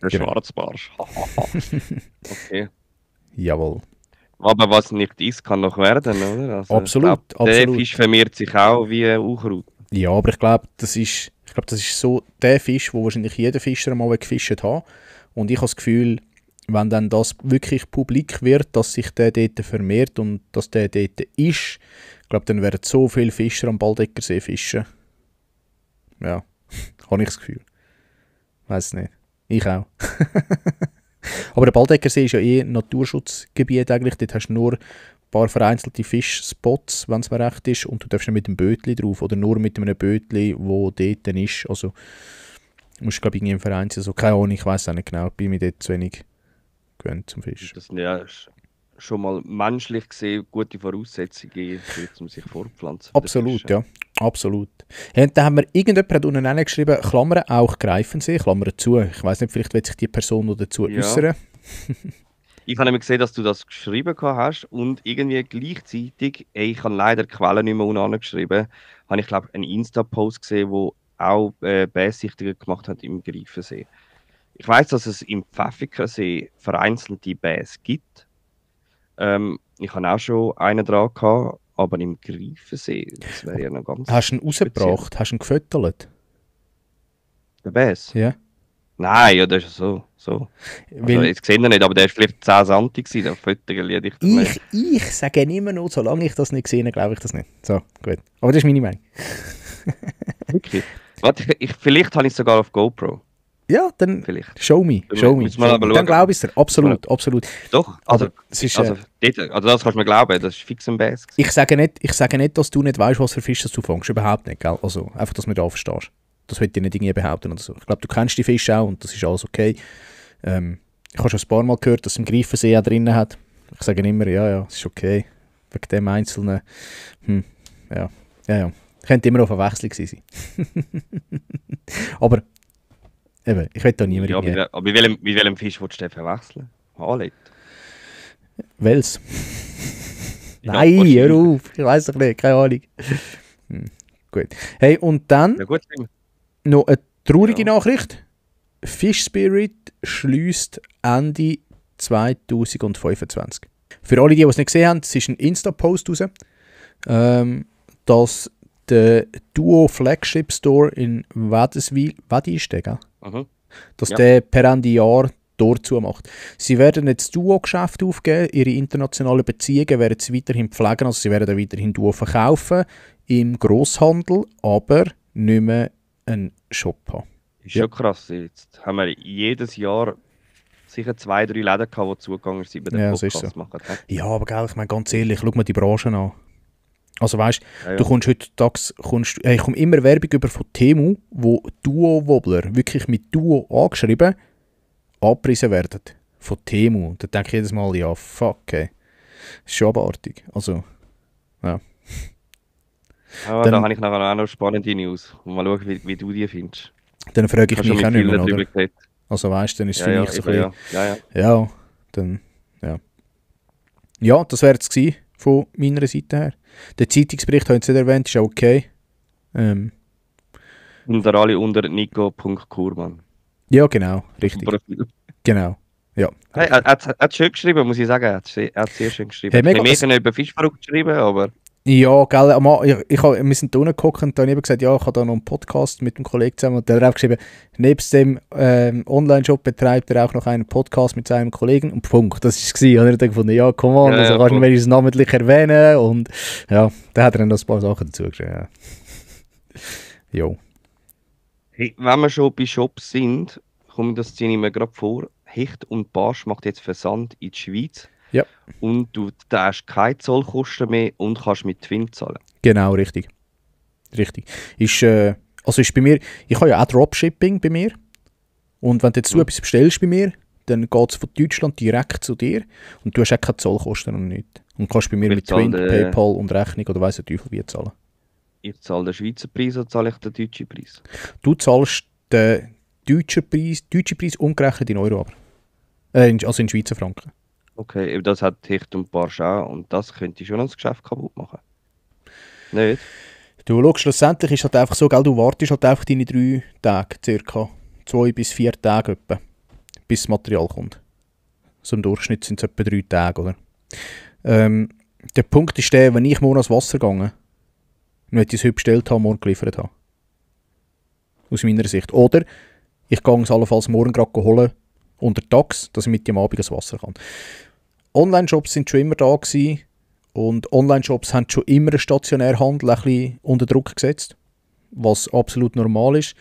Der Schwarzbarsch. Okay. Jawohl. Aber was nicht ist, kann noch werden, oder? Also, Absolut, der absolut. Fisch vermehrt sich auch wie Unkraut. Ja, aber ich glaube, das ist so der Fisch, wo wahrscheinlich jeder Fischer mal gefischt hat. Und ich habe das Gefühl, wenn dann das wirklich publik wird, dass sich der dort vermehrt und dass der dort ist, ich glaube, dann werden so viele Fischer am Baldeckersee fischen. Ja, habe ich das Gefühl. Weiß nicht. Ich auch. Aber der Baldeckersee ist ja ein Naturschutzgebiet eigentlich. Dort hast du nur ein paar vereinzelte Fischspots, wenn es mir recht ist. Und du darfst nicht mit dem Bötli drauf oder nur mit einem Bötli, wo dort ist. Also musst du, glaube ich, irgendwie im Verein sein. Also keine Ahnung, ich weiß auch nicht genau. Ich bin mir dort zu wenig gewöhnt zum Fisch. Das sind ja schon mal menschlich gesehen gute Voraussetzungen, um sich fortpflanzen. Absolut, ja. Absolut. Ja, und da haben wir irgendjemand unten geschrieben, Klammern auch Greifensee, Klammern zu. Ich weiß nicht, vielleicht wird sich die Person noch dazu äußern. Ich habe nämlich gesehen, dass du das geschrieben hast und irgendwie gleichzeitig, ich habe leider die Quellen nicht mehr unten geschrieben, habe ich glaube einen Insta-Post gesehen, wo auch Bässichtungen gemacht hat im Greifensee. Ich weiß, dass es im Pfäffikersee vereinzelte Bässe gibt. Ich habe auch schon einen dran gehabt, aber im Greifensee, das wäre ja noch ganz. Hast du ihn rausgebracht? Hast du ihn gefüttert? Der Bäss? Ja. Nein, ja, das ist so. Also, jetzt sehe ich ihn nicht, aber der war vielleicht 10 Santi gewesen, der Füttergelied. Ich sage immer noch, solange ich das nicht gesehen habe, glaube ich das nicht. So, gut. Aber das ist meine Meinung. Wirklich? Warte, vielleicht habe ich es sogar auf GoPro. Ja, dann vielleicht. Show me. Dann glaube ich es dir. Absolut, absolut. Doch, aber das kannst du mir glauben, das ist fix ein Bass. Ich sage nicht, dass du nicht weißt, was für Fisch du fängst. Überhaupt nicht, gell? Also einfach, dass du da verstehst. Das will ich nicht irgendwie behaupten oder so. Ich glaube, du kennst die Fische auch und das ist alles okay. Ich habe schon ein paar Mal gehört, dass es im Greifensee auch drin hat. Ich sage immer, ja, es ist okay. Wegen dem Einzelnen. Ja. Könnte immer auf Verwechslung sein. Aber eben, ich will da niemanden. Ja, aber mit welchem Fisch willst du den verwechseln? Hallet? Wels. Nein, hör auf. Ich weiß doch nicht, keine Ahnung. Gut. Hey, und dann noch eine traurige Nachricht. Fish Spirit schliesst Ende 2025. Für alle, die es nicht gesehen haben, es ist ein Insta-Post raus, dass der Duo Flagship Store in Wädenswil, Wädi ist der, gell? Dass der per Ende Jahr dort zumacht. Sie werden jetzt das Duo-Geschäft aufgeben, ihre internationalen Beziehungen werden sie weiterhin pflegen, also sie werden dann weiterhin Duo verkaufen im Grosshandel, aber nicht mehr einen Shop haben. Ist schon krass. Jetzt haben wir jedes Jahr sicher 2, 3 Läden gehabt, die zugegangen sind, bei den Podcast machen. Ja, aber gell, ich meine ganz ehrlich, schau mal die Branche an. Also weißt Ja, du, ja. kommst heutzutage, ich komme immer Werbung über von Temu, wo Duo-Wobbler, wirklich mit Duo angeschrieben, angepriesen werden. Von Temu. Da denke ich jedes Mal, ja, fuck, ey. Das ist schon abartig. Also, ja. Aber da Dann, habe ich nachher auch noch spannende News. Und mal schauen, wie du die findest. dann frage Ich ich habe schon mich mit auch nicht vielen mehr, darüber oder? geredet. Also weißt du, dann ist es Ja, für ja, mich so ein eben, bisschen, ja. Ja, ja. ja, dann, ja. Ja, das wäre es gewesen von meiner Seite her. Der Zeitungsbericht habe ich jetzt nicht erwähnt, ist auch okay. Und da alle unter nico.kurman. Ja, genau, Auf dem richtig. Profil. Genau, ja. Hey, er hat schön geschrieben, muss ich sagen. Er hat sehr schön geschrieben. Hey, Ein bisschen mega, mehr können über Fischverrückt geschrieben, aber ja, gell, wir sind da unten geguckt und dann eben gesagt, ja, ich habe da noch einen Podcast mit einem Kollegen zusammen und der hat auch geschrieben, nebst dem Online-Shop betreibt er auch noch einen Podcast mit seinem Kollegen und Punkt, das war es. Und er hat dann gefunden, ja, come on, ja, also ja, kannst du voll. wenigstens namentlich erwähnen und ja, da hat er dann noch ein paar Sachen dazu geschrieben, ja. Jo. Hey, wenn wir schon bei Shops sind, das ziehe ich mir gerade vor. Hecht und Barsch macht jetzt Versand in die Schweiz Ja, und du hast keine Zollkosten mehr und kannst mit Twin zahlen. genau, richtig. Richtig. Also ist bei mir, ich habe ja auch Dropshipping bei mir und wenn du jetzt du etwas bestellst bei mir, dann geht es von Deutschland direkt zu dir und du hast auch keine Zollkosten und nichts. Und kannst bei mir Ich mit zahle Twint, den, PayPal und Rechnung oder weiss der Teufel wie zahlen. ich zahle den Schweizer Preis oder zahle ich den deutschen Preis? Du zahlst den deutschen Preis umgerechnet in Euro aber. Also in Schweizer Franken. Okay, eben das hat Hecht und Barsch auch und das könnte schon das Geschäft kaputt machen. Nicht? Du schaust, schlussendlich ist halt einfach so, gell, du wartest halt einfach deine 3 Tage, circa 2 bis 4 Tage etwa, bis das Material kommt. So im Durchschnitt sind es etwa 3 Tage, oder? Der Punkt ist der, wenn ich morgen ans Wasser gehe, und wenn ich es heute bestellt habe, morgen geliefert habe. Aus meiner Sicht. Oder ich gehe es allenfalls morgen gerade holen, untertags, dass ich mit dem Abend ans Wasser kann. Online-Shops sind schon immer da gewesen und Online-Shops haben schon immer einen stationären Handel ein bisschen unter Druck gesetzt, was absolut normal ist.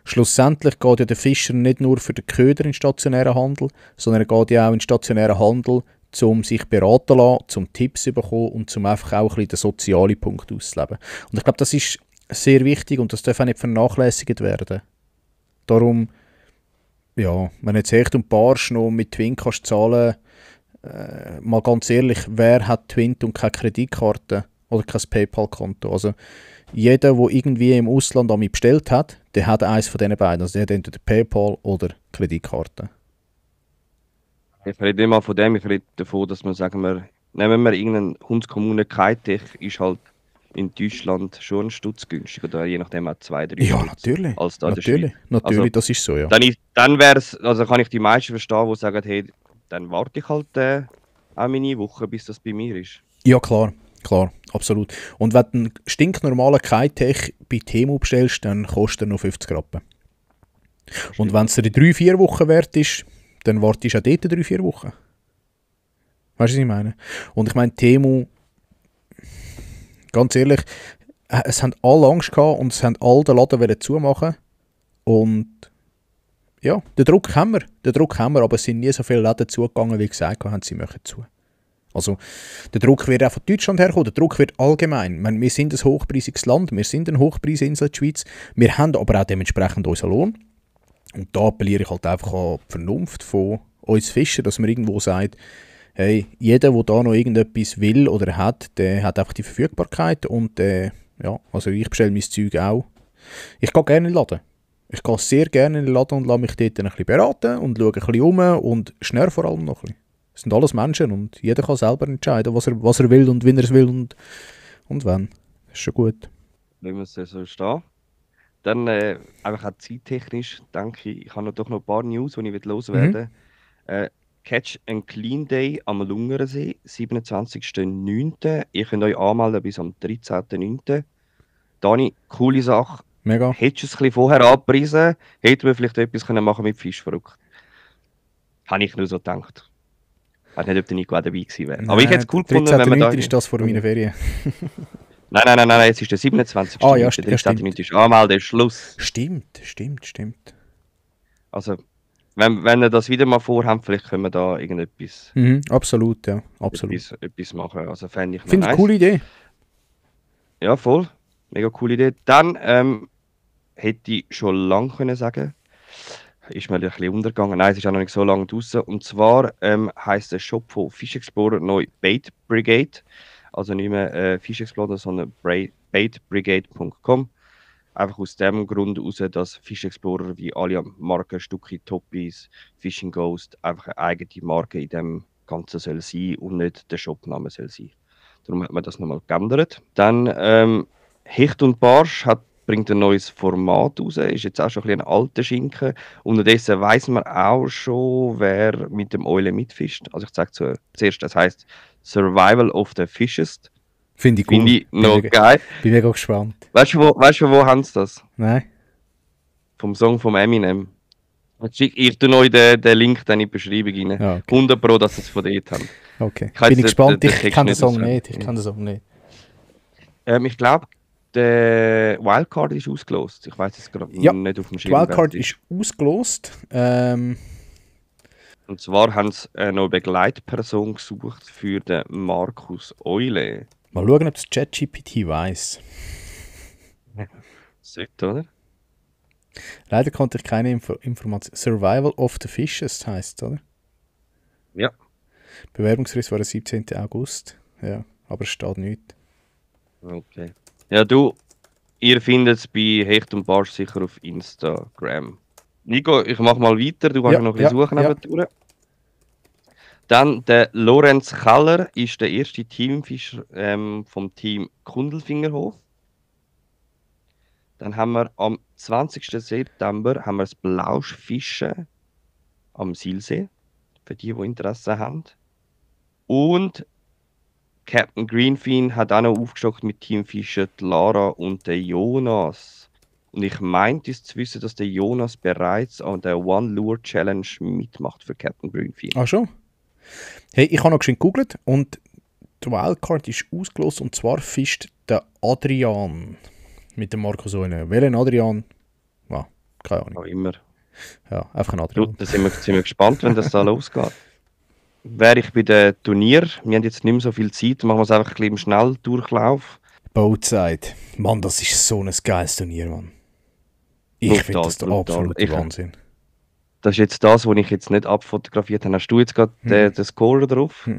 Schlussendlich geht ja der Fischer nicht nur für den Köder in den stationären Handel, sondern er geht ja auch in den stationären Handel, um sich beraten zu lassen, um Tipps zu bekommen und um einfach auch ein bisschen den sozialen Punkt auszuleben. Und ich glaube, das ist sehr wichtig und das darf auch nicht vernachlässigt werden. Darum, ja, wenn jetzt Hecht und Barsch noch mit Twint kannst zahlen, mal ganz ehrlich, wer hat Twint und keine Kreditkarte oder kein PayPal-Konto? Also jeder, der irgendwie im Ausland an mich bestellt hat, der hat eins von diesen beiden. Also der hat entweder PayPal oder Kreditkarte. Ich rede nicht mal von dem, ich rede davon, dass wir sagen, nehmen wir irgendeinen Hundskommune Keitech, ist halt in Deutschland schon ein Stutz günstig oder je nachdem auch 2-3 Ja, Stutz natürlich. als da in der Natürlich, Schweiz. natürlich, Also das ist so, ja. dann wär's, also kann ich die meisten verstehen, die sagen, hey, dann warte ich halt auch meine Woche, bis das bei mir ist. Ja, klar, absolut. Und wenn du einen stinknormalen Kitech bei Temu bestellst, dann kostet er nur 50 Rappen. Und wenn es dir 3-4 Wochen wert ist, dann wartest du auch dort 3-4 Wochen. Weißt du, was ich meine? Und ich meine, Temu, ganz ehrlich, es haben alle Angst gehabt und es haben alle den Laden zumachen. Und ja, den Druck haben wir, aber es sind nie so viele Läden zugegangen, wie gesagt haben, sie machen zu. Also der Druck wird auch von Deutschland herkommen, der Druck wird allgemein. Ich meine, wir sind ein hochpreisiges Land, wir sind eine Hochpreisinsel, die Schweiz, wir haben aber auch dementsprechend unseren Lohn. Und da appelliere ich halt einfach an die Vernunft von uns Fischern, dass man irgendwo sagt, hey, jeder, der da noch irgendetwas will oder hat, der hat einfach die Verfügbarkeit und ja, also ich bestelle mein Zeug auch. Ich gehe gerne in den Laden. Ich gehe sehr gerne in den Laden und lasse mich dort ein bisschen beraten und schaue ein bisschen um und schnell vor allem noch ein bisschen. Es sind alles Menschen und jeder kann selber entscheiden, was er will und wie er es will und wann. Das ist schon gut. Wenn wir es so stehen. Dann einfach auch zeittechnisch, denke ich, ich habe doch noch ein paar News, die ich loswerden will. Catch and Clean Day am Lungersee, 27.09. Ihr könnt euch anmelden bis am 13.09. Dani, coole Sache. Mega. Hättest du es ein bisschen vorher abgepriesen, hätten wir vielleicht etwas machen mit Fischverrückt. Habe ich nur so gedacht. Ich weiß nicht, ob der Nico auch dabei gewesen wäre. Aber ich hätte es cool gefunden, wenn man da... ist das vor meiner Ferien. Nein, jetzt ist der 27. Ah ja, der stimmt. 13.09. ist Anmelden, Schluss. Stimmt. Also, wenn ihr das wieder mal vorhabt, vielleicht können wir da irgendetwas Absolut, ja. Absolut. etwas machen. Also fände ich noch Finde ich nice. eine coole Idee. Ja, voll. Mega coole Idee. Dann hätte ich schon lange können sagen, ist mir ein bisschen untergegangen. Nein, es ist auch noch nicht so lange draußen. Und zwar heisst der Shop von Fish Explorer neu Bait Brigade. Also nicht mehr Fish Explorer, sondern baitbrigade.com. Einfach aus dem Grund heraus, dass Fish Explorer wie alle Marken, Stucki, Toppies, Fishing Ghost einfach eine eigene Marke in dem Ganzen soll sein und nicht der Shopname soll sein. Darum hat man das nochmal geändert. Dann Hecht und Barsch bringt ein neues Format raus. Ist jetzt auch schon ein bisschen ein alter Schinken. Unterdessen weiss man auch schon, wer mit dem Eule mitfischt. Also ich sage zuerst, das heisst Survival of the Fittest. Finde ich cool. Finde ich noch geil. Bin mega gespannt. Weißt du, wo haben sie das? Nein. Vom Song von Eminem. Ich tue noch den Link dann in die Beschreibung rein. Ja, okay. 100 Pro, dass sie es von dort haben. Okay. Bin ich gespannt. Ich kann den Song nicht. Ich glaube, der Wildcard ist ausgelost. Ich weiß es gerade nicht auf dem Schirm. Wildcard ist ausgelost. Und zwar haben sie noch eine Begleitperson gesucht für den Markus Eule. Mal schauen, ob das ChatGPT weiss. Sollte, oder? Leider konnte ich keine Information. Survival of the Fishes heisst, oder? Ja. Bewerbungsfrist war der 17. August. Ja, aber es steht nichts. Okay. Ja, ihr findet es bei Hecht und Barsch sicher auf Instagram. Nico, ich mache mal weiter. Du kannst noch ein bisschen suchen. Ja. Dann der Lorenz Keller ist der erste Teamfischer vom Team Kundelfingerhof. Dann haben wir am 20. September haben wir das Blauschfischen am Silsee, für die Interesse haben. Und Captain Greenfin hat auch noch aufgestockt mit Teamfischen, die Lara und der Jonas. Und ich meinte es zu wissen, dass der Jonas bereits an der One Lure Challenge mitmacht für Captain Greenfin. Ach schon? Hey, ich habe noch geschwind gegoogelt und die Wildcard ist ausgelost und zwar fischt der Adrian mit dem Markus Eule. Welchen Adrian? Ja, keine Ahnung. Auch immer. Ja, einfach ein Adrian. Da sind wir gespannt, wenn das da losgeht. Wäre ich bei dem Turnier, wir haben jetzt nicht mehr so viel Zeit, machen wir es einfach ein bisschen im Schnelldurchlauf. Boatside. Mann, das ist so ein geiles Turnier, Mann. Ich finde das der absolute Wahnsinn. Das ist jetzt das, was ich jetzt nicht abfotografiert habe. Hast du jetzt gerade den Score drauf?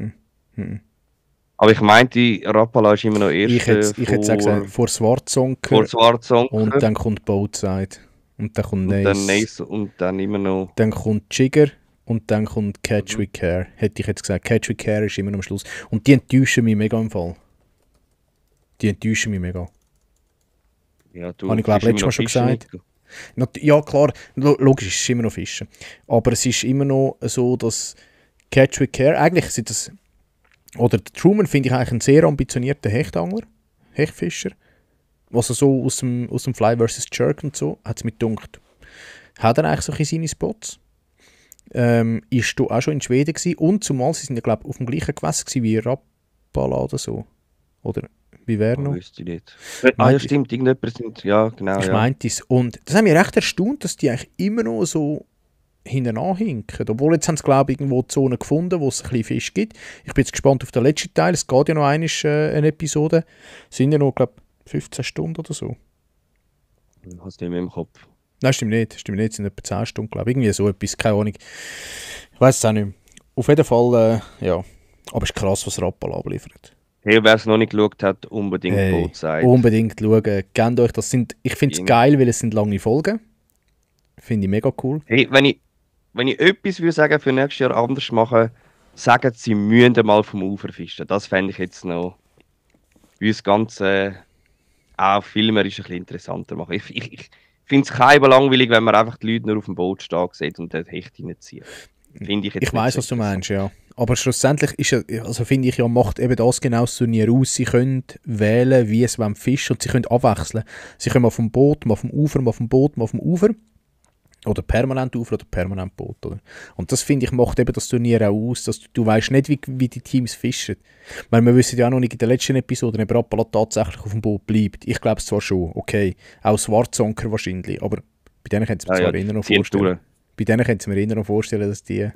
Aber ich meinte, Rapala ist immer noch erster. Ich hätte gesagt, vor Schwarzonker. Und dann kommt Boatside. Und dann kommt Nace. Und dann immer noch... Dann kommt Jigger. Und dann kommt Catch with Care. Hätte ich jetzt gesagt. Catch with Care ist immer noch am Schluss. Und die enttäuschen mich mega im Fall. Die enttäuschen mich mega. Ja, du habe ich glaube letztes Mal schon gesagt. Ja klar, logisch ist es immer noch Fischen. Aber es ist immer noch so, dass Catch with Care, eigentlich sind das, oder der Truman finde ich eigentlich einen sehr ambitionierten Hechtangler, Hechtfischer. Also so aus dem Fly vs. Jerk und so, hat es mir gedacht, hat er eigentlich so seine Spots. Ist du auch schon in Schweden gewesen und zumal sie sind ja glaube auf dem gleichen Gewässer gewesen wie Rapala oder so. Oder wie wäre noch? Wüsste ich nicht. Ja stimmt, irgendjemand sind, ja genau. Ich meinte es. Und das hat mich recht erstaunt, dass die eigentlich immer noch so hinten anhinken. Obwohl jetzt haben sie glaube ich irgendwo Zonen gefunden, wo es ein bisschen Fisch gibt. Ich bin jetzt gespannt auf den letzten Teil. Es geht ja noch eine Episode. Es sind ja noch glaube 15 Stunden oder so. Hast du nicht mehr im Kopf? Nein, stimmt nicht. Es sind etwa 10 Stunden, glaube ich. Irgendwie so etwas, keine Ahnung. Ich weiß es auch nicht mehr. Auf jeden Fall, ja. Aber es ist krass, was Rapala abliefert. Hey, wer es noch nicht geschaut hat, unbedingt Boatside. Unbedingt schauen. Gebt euch, ich finde es geil, weil es sind lange Folgen. Finde ich mega cool. Hey, wenn ich etwas würde sagen, für nächstes Jahr anders machen, sagen sie müssen mal vom Ufer fischen. Das fände ich jetzt noch wie das Ganze auch filmerisch ein bisschen interessanter machen. Ich finde es keinem langweilig, wenn man einfach die Leute nur auf dem Boot stehen sieht und den Hecht reinziehen. Ich weiss, was du meinst, ja. Aber schlussendlich finde ich ja, macht eben das genau das Turnier aus. Sie können wählen, wie es fischen und sie können abwechseln. Sie können mal vom Boot, mal vom Ufer, mal vom Boot, mal vom Ufer. Oder permanent Ufer oder permanent Boot. Oder? Und das finde ich macht eben das Turnier auch aus, dass du weißt nicht, wie die Teams fischen. Weil wir wissen ja auch noch nicht in der letzten Episode, ob Rapala tatsächlich auf dem Boot bleibt. Ich glaube es zwar schon, okay. Auch Schwarzonker wahrscheinlich, aber bei denen können sie mir zwar immer noch vorstellen. Bei denen können sie mir immer noch vorstellen, dass die...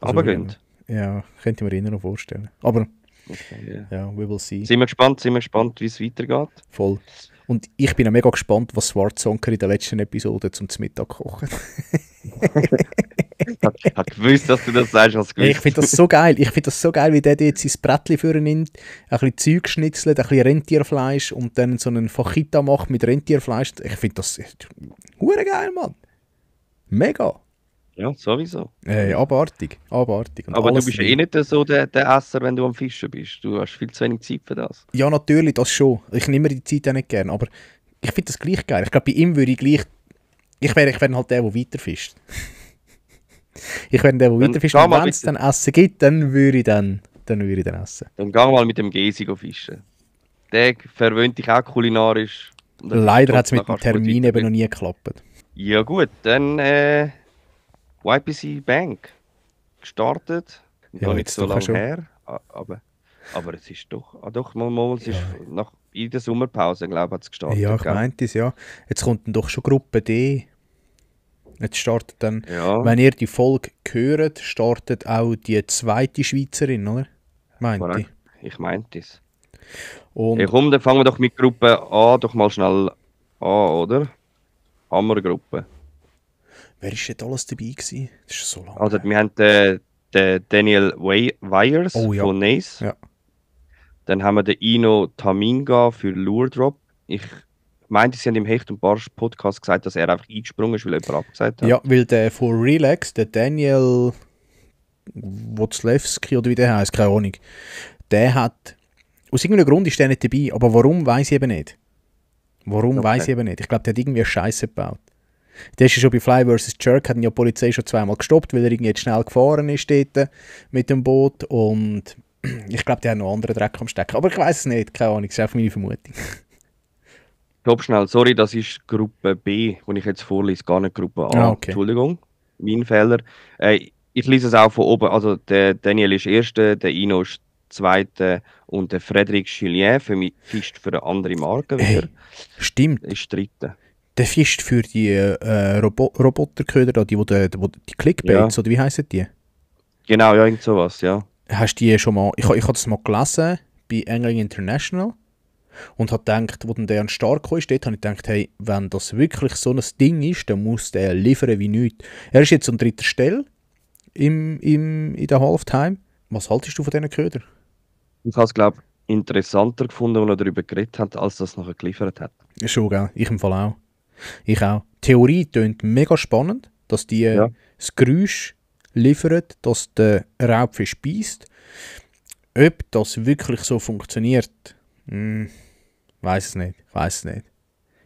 Aber gönnt. Ja, könnte ich mir immer noch vorstellen. Aber Okay, ja. Ja, we will see. Sind wir gespannt, wie es weitergeht. Voll. Und ich bin auch mega gespannt, was Schwarzonker in der letzten Episode zum Mittag kochen. Ich habe gewusst, dass du das sagst, was gewusst. Ich finde das so geil. Ich finde das so geil, wie der jetzt sein Brettchen für ihn nimmt, ein bisschen Zeug schnitzelt, ein bisschen Rentierfleisch und dann so einen Fajita macht mit Rentierfleisch. Ich finde das hure geil, Mann. Mega. Ja, sowieso. Abartig. Abartig. Und Aber du alles bist drin. eh nicht so der Esser, wenn du am Fischen bist. Du hast viel zu wenig Zeit für das. Ja, natürlich, das schon. Ich nehme die Zeit auch nicht gern, aber ich finde das gleich geil. Ich glaube, bei ihm würde ich gleich... Ich wäre halt der weiterfischt. Ich wäre der Dann weiterfischt. geh Und mal wenn es bitte. dann Essen gibt, dann würde ich dann essen. Dann geh mal mit dem Gesi fischen. Der verwöhnt dich auch kulinarisch. Und das ist Leider top, hat es mit dann dem kannst du gut Termin eben weiterbilden. noch nie geklappt. Ja gut, dann YPC Bank gestartet. Ja, Noch nicht jetzt so doch auch lange schon. her. Aber es ist doch mal, es ist in der Sommerpause, glaube ich, hat es gestartet. Ja, ich gell? meinte es, ja. Jetzt kommt dann doch schon Gruppe D. Jetzt startet dann, Ja, wenn ihr die Folge hört, startet auch die zweite Schweizerin, oder? Meinte ich. korrekt. Ich meinte es. Und Hey, komm, dann fangen wir doch mit Gruppe A doch mal schnell an, oder? Hammergruppe. wer war denn alles dabei gewesen? Das ist so lange. Also, wir haben den Daniel Weyers Oh ja. von Nace. Ja. Dann haben wir den Ino Taminga für Lure Drop. Ich meinte, sie haben im Hecht und Barsch Podcast gesagt, dass er einfach eingesprungen ist, weil jemand abgesagt hat. Ja, weil der von Relax, der Daniel Wozlewski oder wie der heißt, keine Ahnung, der hat, aus irgendeinem Grund ist der nicht dabei, aber warum, weiß ich eben nicht. Warum, Okay. weiß ich eben nicht. Ich glaube, der hat irgendwie eine Scheiße gebaut. Der ist ja schon bei Fly vs. Jerk, hat ihn ja die Polizei schon zweimal gestoppt, weil er irgendwie jetzt schnell gefahren ist dort mit dem Boot und ich glaube, der hat noch anderen Dreck am Stecken. Aber ich weiß es nicht, keine Ahnung, das ist einfach meine Vermutung. Stopp schnell, sorry, das ist Gruppe B, die ich jetzt vorlese, gar nicht Gruppe A. Ah, okay. Entschuldigung, mein Fehler. Ich lese es auch von oben. Also der Daniel ist Erster, der Ino ist Zweiter und der Frédéric Julien für mich fischt für eine andere Marke wieder. Stimmt, Ist Dritter. der fischt für die Roboterköder, da, die Clickbaits, oder wie heissen die? Genau, ja, irgend sowas, ja. Hast du die schon mal, ich habe das mal gelesen bei Angling International und habe gedacht, wo dann der an den Start kam, dort habe ich gedacht, hey, wenn das wirklich so ein Ding ist, dann muss der liefern wie nichts. Er ist jetzt an dritter Stelle in der Halftime. Was haltest du von diesen Ködern? Ich habe es, glaube ich, interessanter gefunden, als er darüber geredet hat, als das nachher geliefert hat. Schon, gell? Ich im Fall auch. Ich auch. Die Theorie tönt mega spannend, dass die Ja. das Geräusch liefern, dass der Raubfisch beißt. Ob das wirklich so funktioniert, weiß es nicht.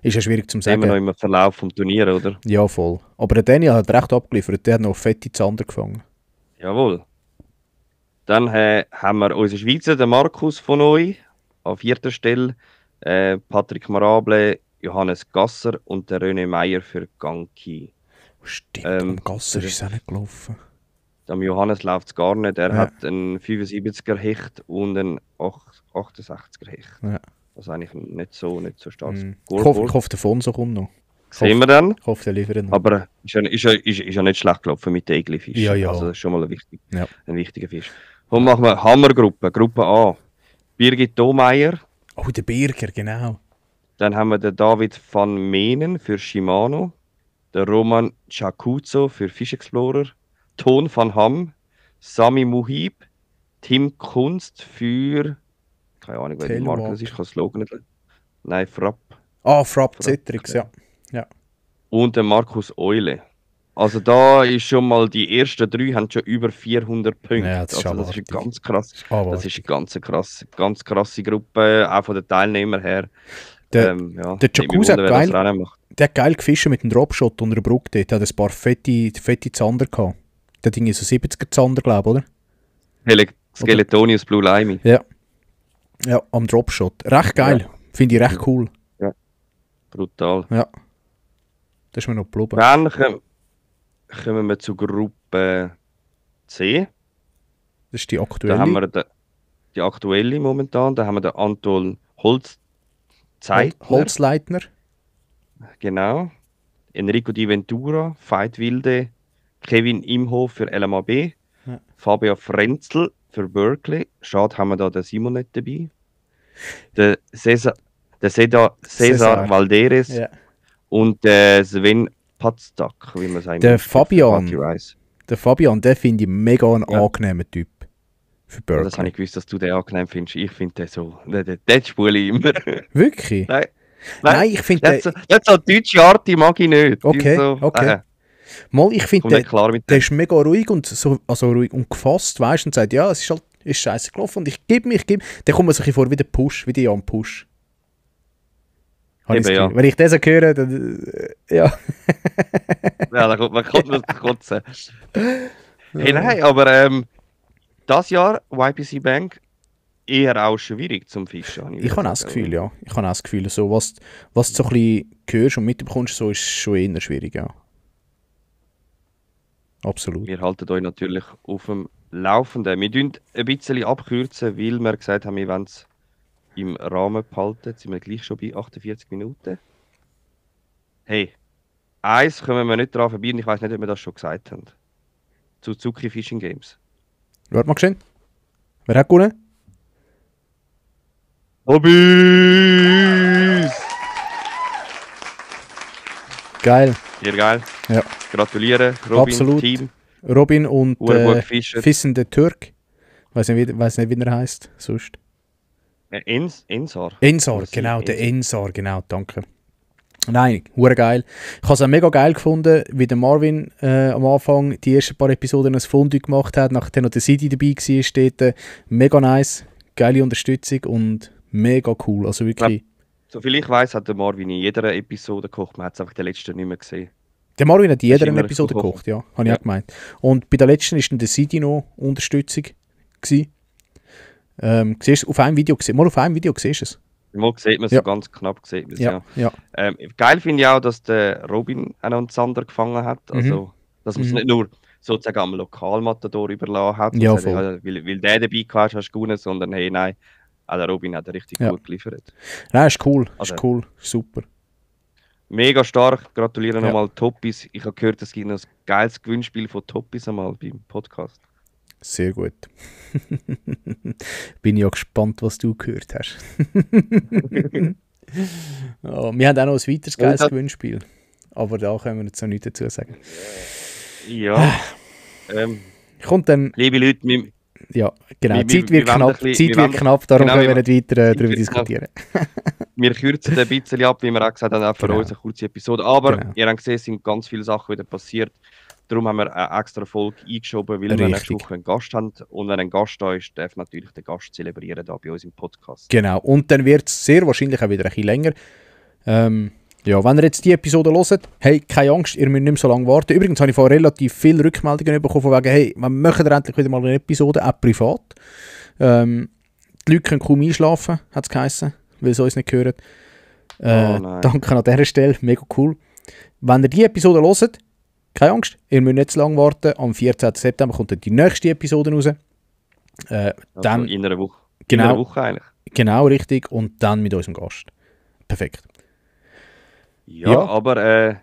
Ist ja schwierig zu Immer noch sagen. im Verlauf vom Turnier, oder? Ja, voll. Aber der Daniel hat recht abgeliefert. Der hat noch fette Zander gefangen. Jawohl. Dann haben wir unseren Schweizer, den Markus von euch, an vierter Stelle. Patrick Marable, Johannes Gasser und der René Meyer für Ganki. Stimmt, Ähm, am Gasser ist es auch nicht gelaufen. Am Johannes läuft es gar nicht. Er Ja. hat einen 75er Hecht und einen 68er Hecht. Ja. Das ist eigentlich nicht so stark. Ich hoffe, der Fonso kommt noch. Sehen wir dann. Ich hoffe, der liefert noch. Aber ist ja nicht schlecht gelaufen mit den Egli-Fisch. Ja, ja. Also das ist schon mal Ja. ein wichtiger Fisch. Und machen wir Hammergruppe, Gruppe A. Birgit Domeyer. Oh, der Birger, genau. Dann haben wir den David van Menen für Shimano. Der Roman Chakuzzo für Fish Explorer. Ton van Ham. Sami Muhib. Tim Kunst für... Keine Ahnung, welche Telewalk. Marke das ist. Ich kann das Logo nicht... Nein, Frapp. Ah, Frapp Citrix, ja. Und der Markus Eule. Also da ist schon mal, die ersten drei haben schon über 400 Punkte. Ja, das ist also das ist abartig. ganz krass. Das Abartig. ist eine ganz krasse Gruppe, auch von den Teilnehmern her. Der Der Jacuzzi hat geil- das Rennen macht. Der hat geil gefischt mit dem Dropshot unter der Brücke dort. Der hat ein paar fette Zander gehabt. Der hat irgendwie so 70er Zander, glaube ich, oder? Skeletonius Blue Limey. Ja, am Dropshot. Recht geil. Ja. Finde ich recht cool. Brutal. Ja. Das ist mir noch geblieben. Dann kommen wir zur Gruppe C. Das ist die Da aktuelle. haben wir die aktuelle momentan. Da haben wir den Anton Holzzeitner. Holzleitner. Genau. Enrico Di Ventura, Veit Wilde, Kevin Imhof für LMAB, Ja. Fabio Frenzel für Berkeley. Schade, haben wir da den Simon nicht dabei. Der Cesar Valderes Ja. und der Sven Patzdak, wie man sagt. Der Fabian, der finde ich mega ein angenehmer Typ. Für Ja, Berkeley. das habe ich gewusst, dass du den angenehm findest. Ich finde den so, den spule ich immer. Wirklich? Nein, ich finde das so deutsche Art, die mag ich nicht. Die Okay, so, okay. Mal, ich finde, kommt nicht klar mit der dem. ist mega ruhig und so, also ruhig und gefasst, weißt, und sagt, ja, es ist halt scheiße gelaufen und ich gebe. Dann kommt mir so ein bisschen vor wie der Push, wie der Jan Push. Habe ich das Eben, Gefühl. ja. Wenn ich das so höre, dann, ja. Ja, man kommt nur zu kotzen. Hey, nein, aber das Jahr YPC Bank eher auch schwierig zum Fischen. Ich habe auch das Gefühl, ja. Ich habe auch das Gefühl, so, was du so ein bisschen hörst und mitbekommst, so ist es schon eher schwierig, ja. Absolut. Wir halten euch natürlich auf dem Laufenden. Wir tun ein bisschen abkürzen, weil wir gesagt haben, wir wollen es im Rahmen behalten. Jetzt sind wir gleich schon bei 48 Minuten. Hey, eins kommen wir nicht dran vorbei und ich weiß nicht, ob wir das schon gesagt haben. Zu Zuki Fishing Games. Warte mal schön. Wer hat gewonnen? Hobbys! Geil. Sehr geil. Ja. Gratuliere, Robin, Absolut. Team. Robin und Gut gefischt. Fissen der Türk. Weiß nicht, wie er heißt. Sonst. Ensar. Ensar, Oder sie, genau, der Ensar, genau, danke. Nein, hure geil. Ich habe es auch mega geil gefunden, wie der Marvin am Anfang die ersten paar Episoden ein Fondue gemacht hat, nachdem noch der Sidi dabei war, steht mega nice, geile Unterstützung und mega cool, also wirklich. Soviel ich weiß, hat der Marvin in jeder Episode gekocht, man hat es einfach den letzten nicht mehr gesehen. Der Marvin hat in Das ist jeder immer Episode gekocht. gekocht, ja, habe ich auch gemeint. Und bei der letzten war dann der Sidi noch Unterstützung gewesen. Siehst du, auf einem Video siehst du es. Mal sieht man es Ja. so ganz knapp. Sieht man's, Ja, ja. Geil finde ich auch, dass der Robin auch noch einen Zander gefangen hat. Mhm. Also, dass man es nicht nur sozusagen am Lokalmatador überlassen hat, Ja, und sagt, voll. weil der dabei war, hast du gewonnen, sondern hey, nein, auch der Robin hat richtig Ja. gut geliefert. Nein, ist cool, Also- ist cool, super. Mega stark, gratuliere Ja. nochmal Toppis. Ich habe gehört, es gibt noch ein geiles Gewinnspiel von Toppis einmal beim Podcast. Sehr gut. Bin ja gespannt, was du gehört hast. Ja, wir haben auch noch ein weiteres geiles das- Gewinnspiel. Aber da können wir jetzt noch nichts dazu sagen. Ja. Kommt dann, Liebe Leute, wir, ja, genau, Wir- Zeit wird wir wollen knapp, ein bisschen- Zeit wir wird wollen- knapp, darum genau, können wir wir- nicht weiter Zeit darüber wird diskutieren. wir kürzen ein bisschen ab, wie wir auch gesagt haben, auch für Genau. uns eine kurze Episode. Aber Genau. ihr habt gesehen, es sind ganz viele Sachen wieder passiert. Darum haben wir eine extra Folge eingeschoben, weil wir nächste Richtig. Woche einen Gast haben. Und wenn ein Gast da ist, darf natürlich der Gast zelebrieren da bei uns im Podcast. Genau, und dann wird es sehr wahrscheinlich auch wieder ein bisschen länger. Ja, wenn ihr jetzt die Episode hört, hey, keine Angst, ihr müsst nicht mehr so lange warten. Übrigens habe ich vorhin relativ viele Rückmeldungen bekommen, von wegen, hey, wir machen endlich wieder mal eine Episode, auch privat. Die Leute können kaum einschlafen, hat es geheißen, weil sie uns nicht hören. nein. Danke an dieser Stelle, mega cool. Wenn ihr die Episode hört, keine Angst, ihr müsst nicht zu lange warten. Am 14. September kommt dann die nächste Episode raus. Also Dann, in einer Woche. Genau. In einer Woche eigentlich. genau richtig, und dann mit unserem Gast. Perfekt. Ja, Ja. aber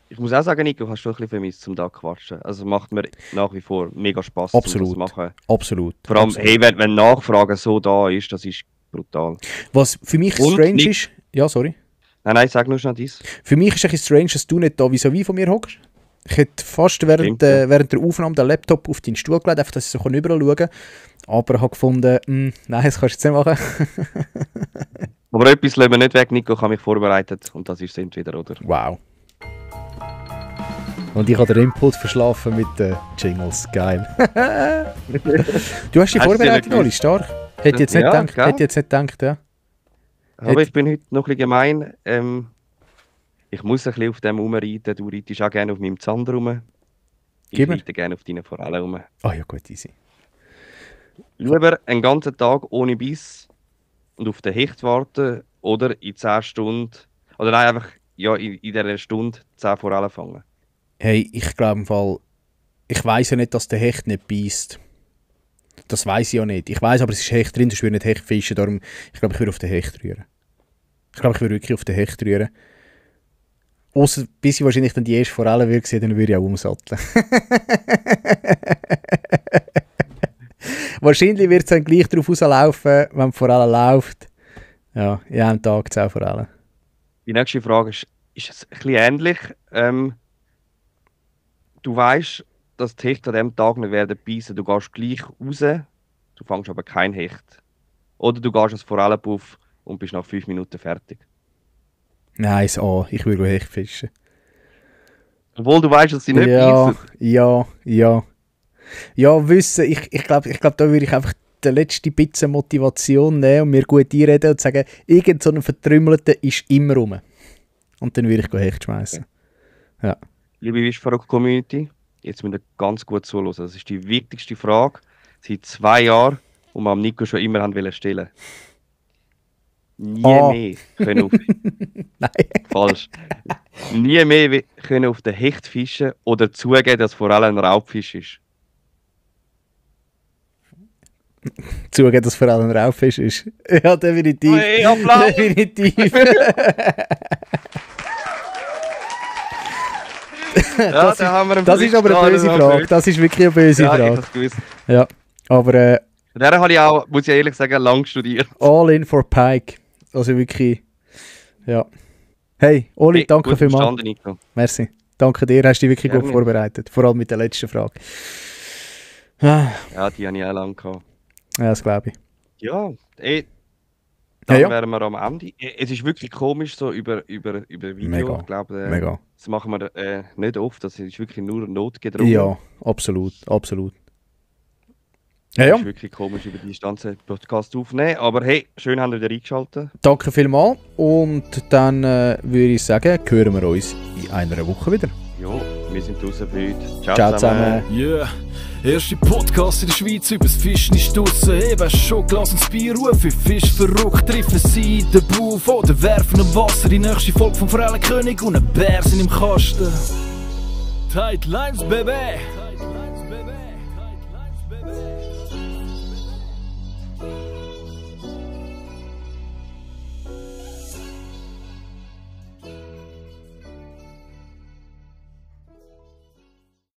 ich muss auch sagen, Nico, hast du ein bisschen vermisst zum da quatschen. Also macht mir nach wie vor mega Spaß, Absolut. das zu machen. Absolut. Vor allem, absolut. hey, wenn Nachfragen so da ist, das ist brutal. Was für mich Und strange nicht- ist, ja, sorry. Nein, sag nur schon dies. Für mich ist es ein bisschen strange, dass du nicht da vis-à-vis von mir hockst. Ich hätte fast während, Stimmt, ja. während der Aufnahme den Laptop auf deinen Stuhl gelegt, einfach, dass ich so überall schauen kann. Aber habe gefunden, nein, das kannst du jetzt nicht machen. Aber etwas lassen wir nicht weg, Nico, ich habe mich vorbereitet und das ist es entweder oder. Wow. Und ich habe den Impuls verschlafen mit den Jingles. Geil. Du hast die Hast du Vorbereitung, nicht Oli, stark. Hätte ich jetzt nicht Ja, gedacht. gell? Hätte ich jetzt nicht gedacht, ja. Aber ich bin heute noch ein bisschen gemein. Ich muss ein bisschen auf dem rumreiten. Du reitest auch gerne auf meinem Zander rum. Ich Gib mir. reite gerne auf deinen Forellen rum. Ah ja, gut, easy. Lieber einen ganzen Tag ohne Biss und auf den Hecht warten oder in 10 Stunden, oder nein, einfach ja, in dieser Stunde 10 Forellen fangen. Hey, ich glaube im Fall, ich weiss ja nicht, dass der Hecht nicht beißt. Das weiss ich ja nicht. Ich weiss aber, es ist Hecht drin, sonst würde ich nicht Hecht fischen. Darum, ich glaube, ich würde auf den Hecht rühren. Ich glaube, ich würde wirklich auf den Hecht rühren. Ausser, bis ich wahrscheinlich dann die erste Forelle würde sehen, dann würde ich auch umsatteln. Wahrscheinlich wird es dann gleich darauf rauslaufen, wenn Forelle läuft. Ja, in einem Tag 10 Forellen. Die nächste Frage ist es ein bisschen ähnlich. Du weißt, dass die Hechte an diesem Tag nicht werden beißen. Du gehst gleich raus, du fängst aber kein Hecht. Oder du gehst als Forellenpuff und bist nach 5 Minuten fertig. Nein, A. Ich will Hecht fischen. Obwohl du weißt, dass sie nicht beißen. Ja, wissen. Ich glaube, da würde ich einfach die letzte bisschen Motivation nehmen und mir gut einreden und sagen, irgend so ein Vertrümmelter ist immer rum. Und dann würde ich Hecht schmeißen. Okay. Ja. Liebe Wischverrückt-Community, jetzt müsst ihr ganz gut zuhören. Das ist die wichtigste Frage seit 2 Jahren, die wir am Nico schon immer haben stellen. Nie mehr können auf... Nein. Falsch. Nie mehr können auf den Hecht fischen oder zugeben, dass vor allem ein Raubfisch ist. Zugeben, dass vor allem ein Raubfisch ist? Ja, definitiv. Hey, Applaus! Definitiv. Ja, da haben wir einen das ist aber eine böse Frage. Das ist wirklich eine böse Frage. Ja, ich hab's gewusst. Ja, aber... der habe ich auch, muss ich ehrlich sagen, lang studiert. All in for Pike. Also wirklich... Ja. Hey, Oli, danke vielmals. Nico. Merci. Danke dir, hast dich wirklich gut vorbereitet. Vor allem mit der letzten Frage. Ja, die habe ich auch lange gehabt. Ja, das glaube ich. Ja, dann wären wir am Ende. Es ist wirklich komisch, so über Video. Mega. Ich glaube, Mega. das machen wir nicht oft. Das ist wirklich nur notgedrungen. Ja, absolut. Absolut. Es ist wirklich komisch, über die Distanz Podcast aufnehmen. Aber hey, schön, haben wir wieder eingeschaltet. Danke vielmals. Und dann würde ich sagen, hören wir uns in einer Woche wieder. Ja, wir sind draußen für heute. Ciao zusammen. Yeah. Erste Podcast in der Schweiz übers Fischen ist draussen. Eben schon Glas ins Bier rufen. Fisch verrückt, treffen sie den Buff oder werfen im Wasser. Die nächste Folge vom Forellenkönig und ein Bär sind im Kasten. Tight Lines, Baby!